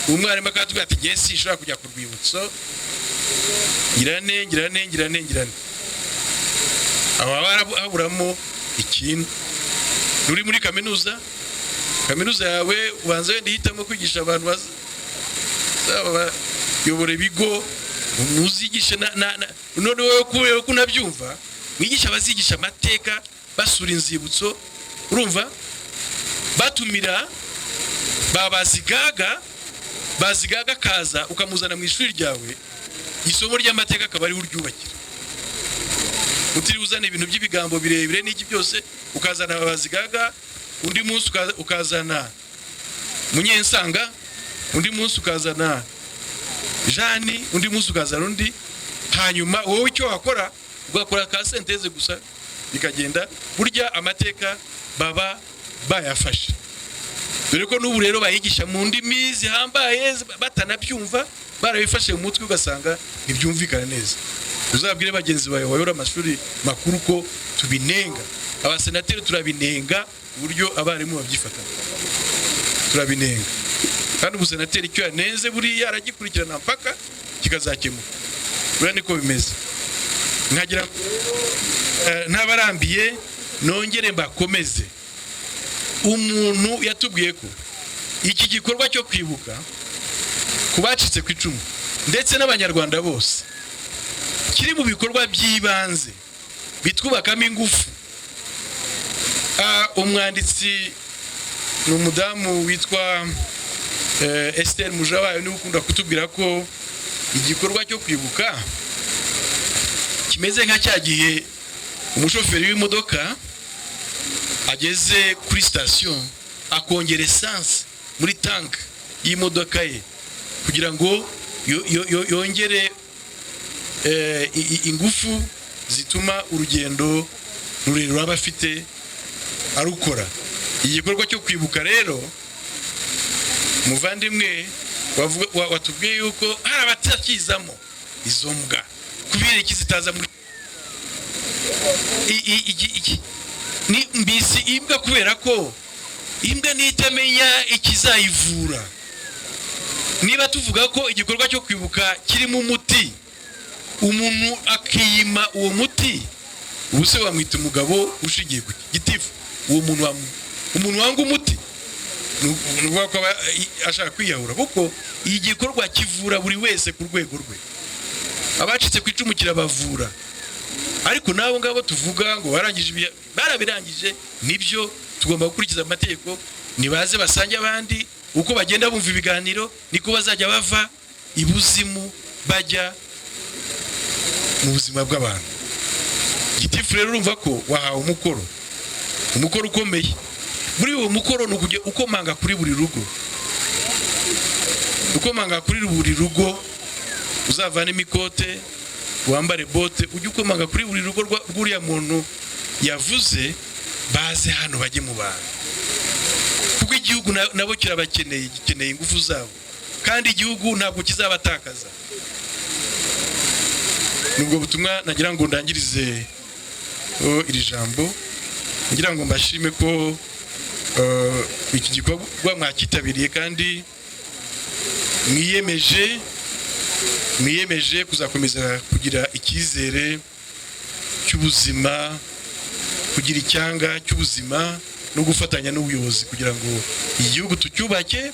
umwarimu akatubwira ati: "Ngiye sinshobora kujya ku rwibutso, ngirane, ngirane, ngirane, ngirane." Aho haba haburamo ikintu. Uri muri kaminuza yawe, ubanza wenda ihitamo kwigisha abantu bazaba bayobora ibigo, muzigishe none wowe kubera ko unabyumva, mwigisha abazigisha amateka basura inzibutso, urumva batumira ba Bazigaga, Bazigaga akaza ukamuzana mu ishuri ryawe, isomo ry'amateka akaba ariwe uryubakira, utiriwe uzana ibintu by'ibigambo birebire n'iki byose, ukazana Bazigaga, undi munsi ukazana Munyensanga, undi munsi ukazana Jani, undi munsi ukazana undi, hanyuma wowe icyo wakora ugakora ka synthèse gusa, bikagenda. Burya amateka baba bayafashe, dore ko n'ubu rero bayigisha mu ndimi zihambaye batanabyumva, barabifashe mu mutwe, ugasanga ntibyumvikana neza. Uzabwire bagenzi bawe bayobora amashuri makuru ko tubinenga, abasenateri turabinenga uburyo abarimu babyifata, turabinenga. Kandi umusenateri icyo yanenze buriya aragikurikirana mpaka kikazakemuka, buriya niko bimeze. Nkagira ntabarambiye, nongere mbakomeze. Umuntu yatubwiye ko iki gikorwa cyo kwibuka ku bacitse ku icumu ndetse n'Abanyarwanda bose kiri mu bikorwa by'ibanze bitwubakamo ingufu. Umwanditsi ni umudamu witwa Esther Mujawayo, niwe ukunda kutubwira ko igikorwa cyo kwibuka kimeze nka cya gihe umushoferi w'imodoka ageze kuri sitasiyo akongera essence muri tank y'imodoka ye kugira ngo yongere ingufu zituma urugendo rurerure aba afite arukora. Igikorwa cyo kwibuka rero, muvandimwe watubwiye yuko hari abatakizamo, izo mbwa kubera iki zitaza muri iki ni mbisi imbwa? Kubera ko imbwa niyo itamenya ikizayivura. Niba tuvuga ko igikorwa cyo kwibuka kirimo umuti, umuntu akiyima uwo muti, ubu se wamwita umugabo ushingiye ku gitifu? Uwo muntu, umuntu wanga umuti, ni ukuvuga ko aba ashaka kwiyahura, kuko iki gikorwa kivura buri wese ku rwego rwe. Abacitse ku icumu kirabavura, ariko n'abo ngabo tuvuga ngo barangije, barabirangije, nibyo, tugomba gukurikiza amategeko. Nibaze basange abandi, uko bagenda bumva ibiganiro niko bazajya bava ibuzimu bajya mu buzima bw'abantu. Gitifu rero, urumva ko wahawe umukoro, umukoro ukomeye. Muri uwo mukoro ni ukujya ukomanga kuri buri rugo, ukomanga kuri buri rugo, uzavanemo ikote wambare bote, ujye ukomanga kuri buri rugo rw'uriya muntu yavuze, baze hano bajye mu bantu, kuko igihugu nabo kirabakeneye, gikeneye ingufu zabo, kandi igihugu ntabwo kizabatakaza. Nubwo butumwa nagira ngo ndangirize iri jambo, ngira ngo mbashime ko iki gikorwa mwakitabiriye kandi mwiyemeje kuzakomeza kugira icyizere cy'ubuzima, kugira icyanga cy'ubuzima no gufatanya n'ubuyobozi kugira ngo igihugu tucyubake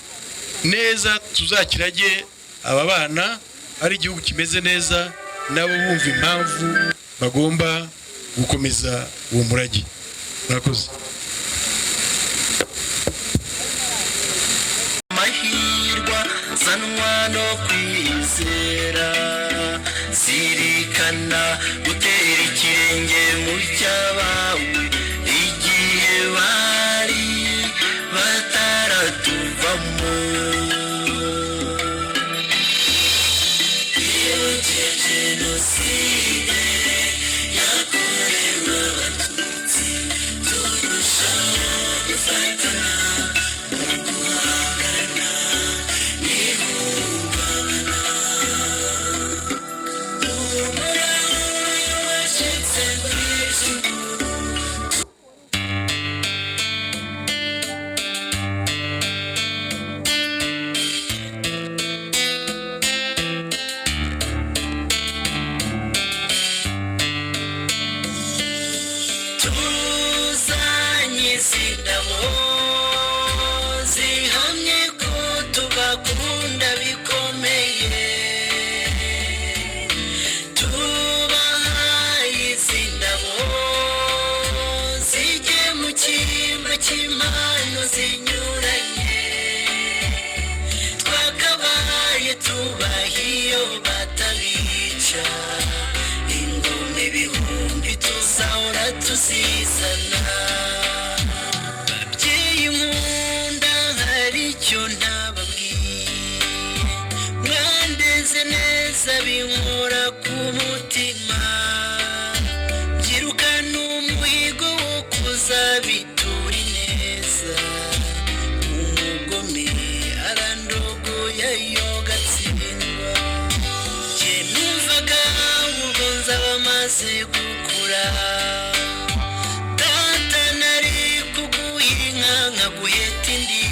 neza, tuzakirage aba bana ari igihugu kimeze neza, nabo bumva impamvu bagomba gukomeza uwo murage. Murakoze. Amahirwa zanwa no kwizera, zirikana gutera ikirenge mu cyabawe igihe bari bataratuvamo. Twibuke Jenoside yakorewe Abatutsi, turushaho gufatana mu guhangana n'ihungabana. Humura wacitse ku icumu. Tuzanye izi ndabo zihamye ko tubakunda bikomeye, tubahaye izi ndabo zijye mu cyimbo cy'impano zinyuranye twakabaye tubaha iyo batabica. Ingoma ibihumbi tuzahora tuzizana. Babyeyi nkunda, hari icyo ntababwiye, mwandeze neza binkora ku mutima, byirukana umuhigo wo kuzabitura ineza. Umugome arandogoya yo gatsindwa. Jye numvaga ubwo nzaba maze gukura, data nari kuguha inka nkaguheta indi,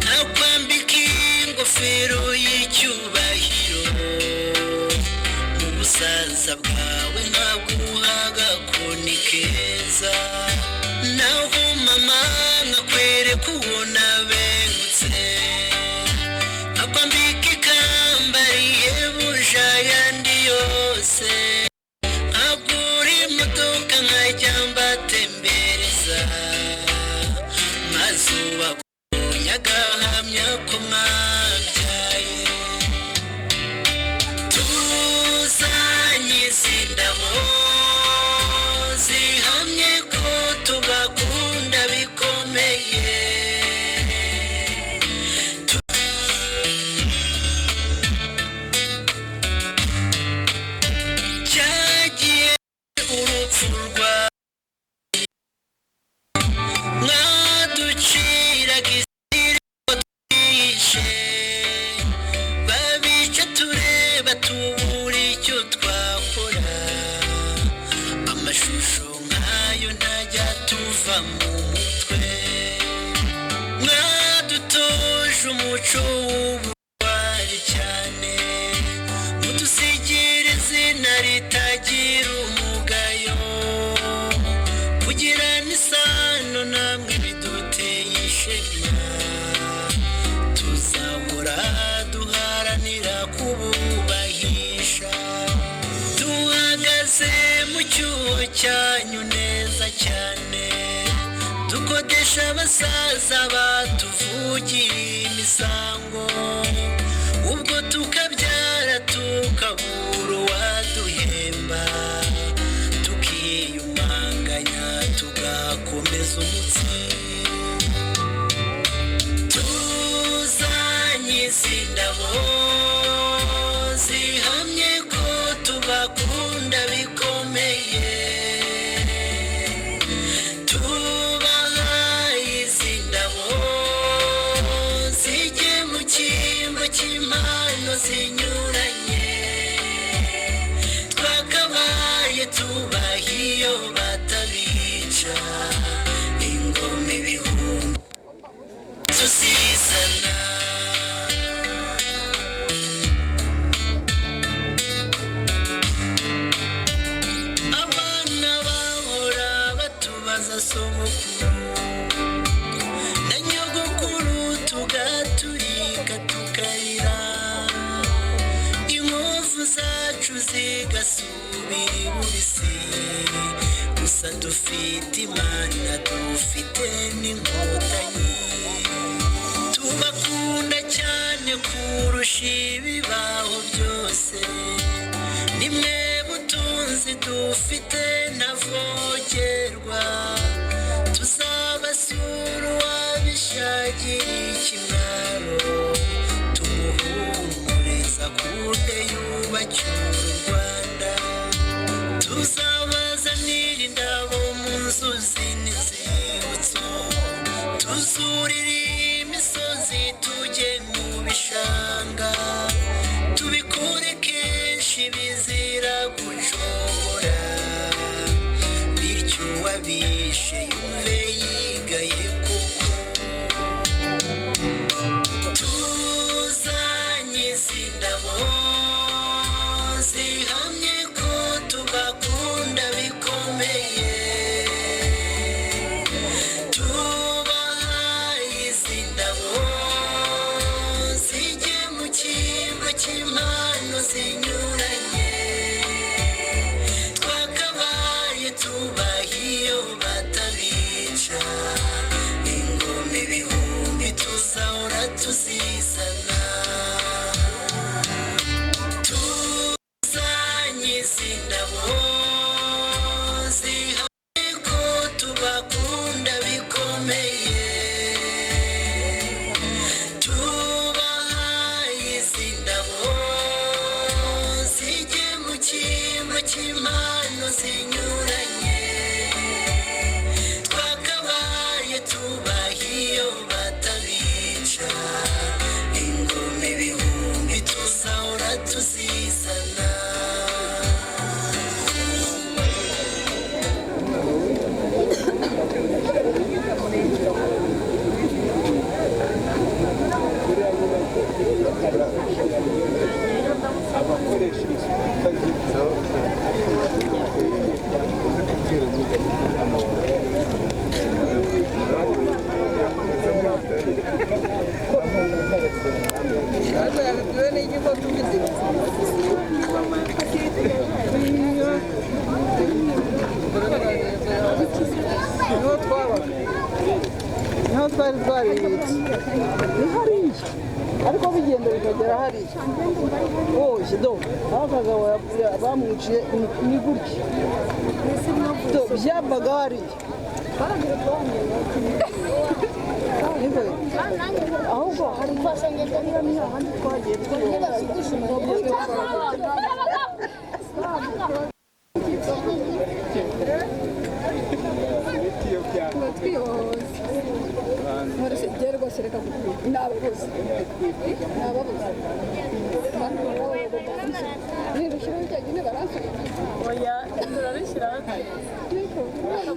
nkakwambika ingofero y'icyubahiro, mu busaza bwawe nkaguha agakoni keza, naho mama nkakwereka uwo nabengutse, nkakwambika ikamba rihebuje ayandi yose, nkagura imodoka nkajya mbatembereza, maze ubabonye agahamya ko mwabyaye. Tuzanye izi ndabo zihamye ko tubakunda bikomeye. Cyagiye urupfu rwa mwaduciraga iziriko twishe, babica tureba tubura icyo twakora, amashusho nk'ayo ntajya tuva mu mutwe. Mwadutoje umuco w'ubutwari cyane, mudusigira izina ritagira umugayo, kugirana isano namwe biduteye ishema, tuzahora duharanira kububahisha. Duhagaze mu cyuho cyanyu neza cyane, dukodesha abasaza batuvugira imisango, ubwo tukabyara tukabura uwaduhemba, tukiyumanganya tugakomeza umutsi. Tuzanye izi ndabo zihamye ko tubakunda bikomeye, tubahaye izi ndabo zijye mu cyimbo cy'impano zinyuranye. zacu zigasubira ibubisi. Gusa dufite Imana, dufite n'Inkotanyi, tubakunda cyane kurusha ibibaho byose. Nimwe butunzi dufite ntavogerwa, tuzabasura uwabishagira ikimwaro, tumuhumuriza kunde yubacyura u Rwanda. Tuzabazanira indabo mu nzuzi n'inzibutso, tuzurira imisozi tujye mu bishanga, tubikore kenshi bizira gucogora, bityo uwabishe yumve yigaye kuko. Tuzanyiza indabo zihamye ko tubakunda bikomeye, tubahaye izi ndabo zijye mu kigo cy'impano zinyuranye, twakabaye tubaha iyo batabica, ingoma ibihumbi tuzahora tuzizana. Tuzanyiza indabo zihamye ko tubakunda bikomeye, tubahaye izi ndabo zijye mu kigo cy'impano zinyuranye, twakabaye tubaha iyo batabica, ingoma ibihumbi tuzahora tuzizana. Niho twabaga, niho twari twaribitse, ni hariya ariko bigenda bikagera hariya oye do aho akagabo bamwiciye ni gutya do byavaga hariya. Ahubwo hari ahandi twagiye Oya, turabishyiraho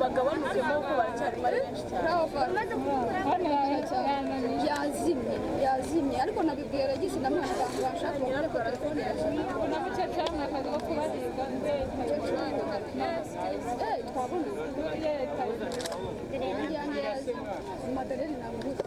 bagabanukemo kuko baracyarimo ari benshi cyane. Yazimye yazimye, ariko nabibwiye Regisi na mwana abantu bashaka bakora ko telefone yazimye. Twabona Madereni namubuze.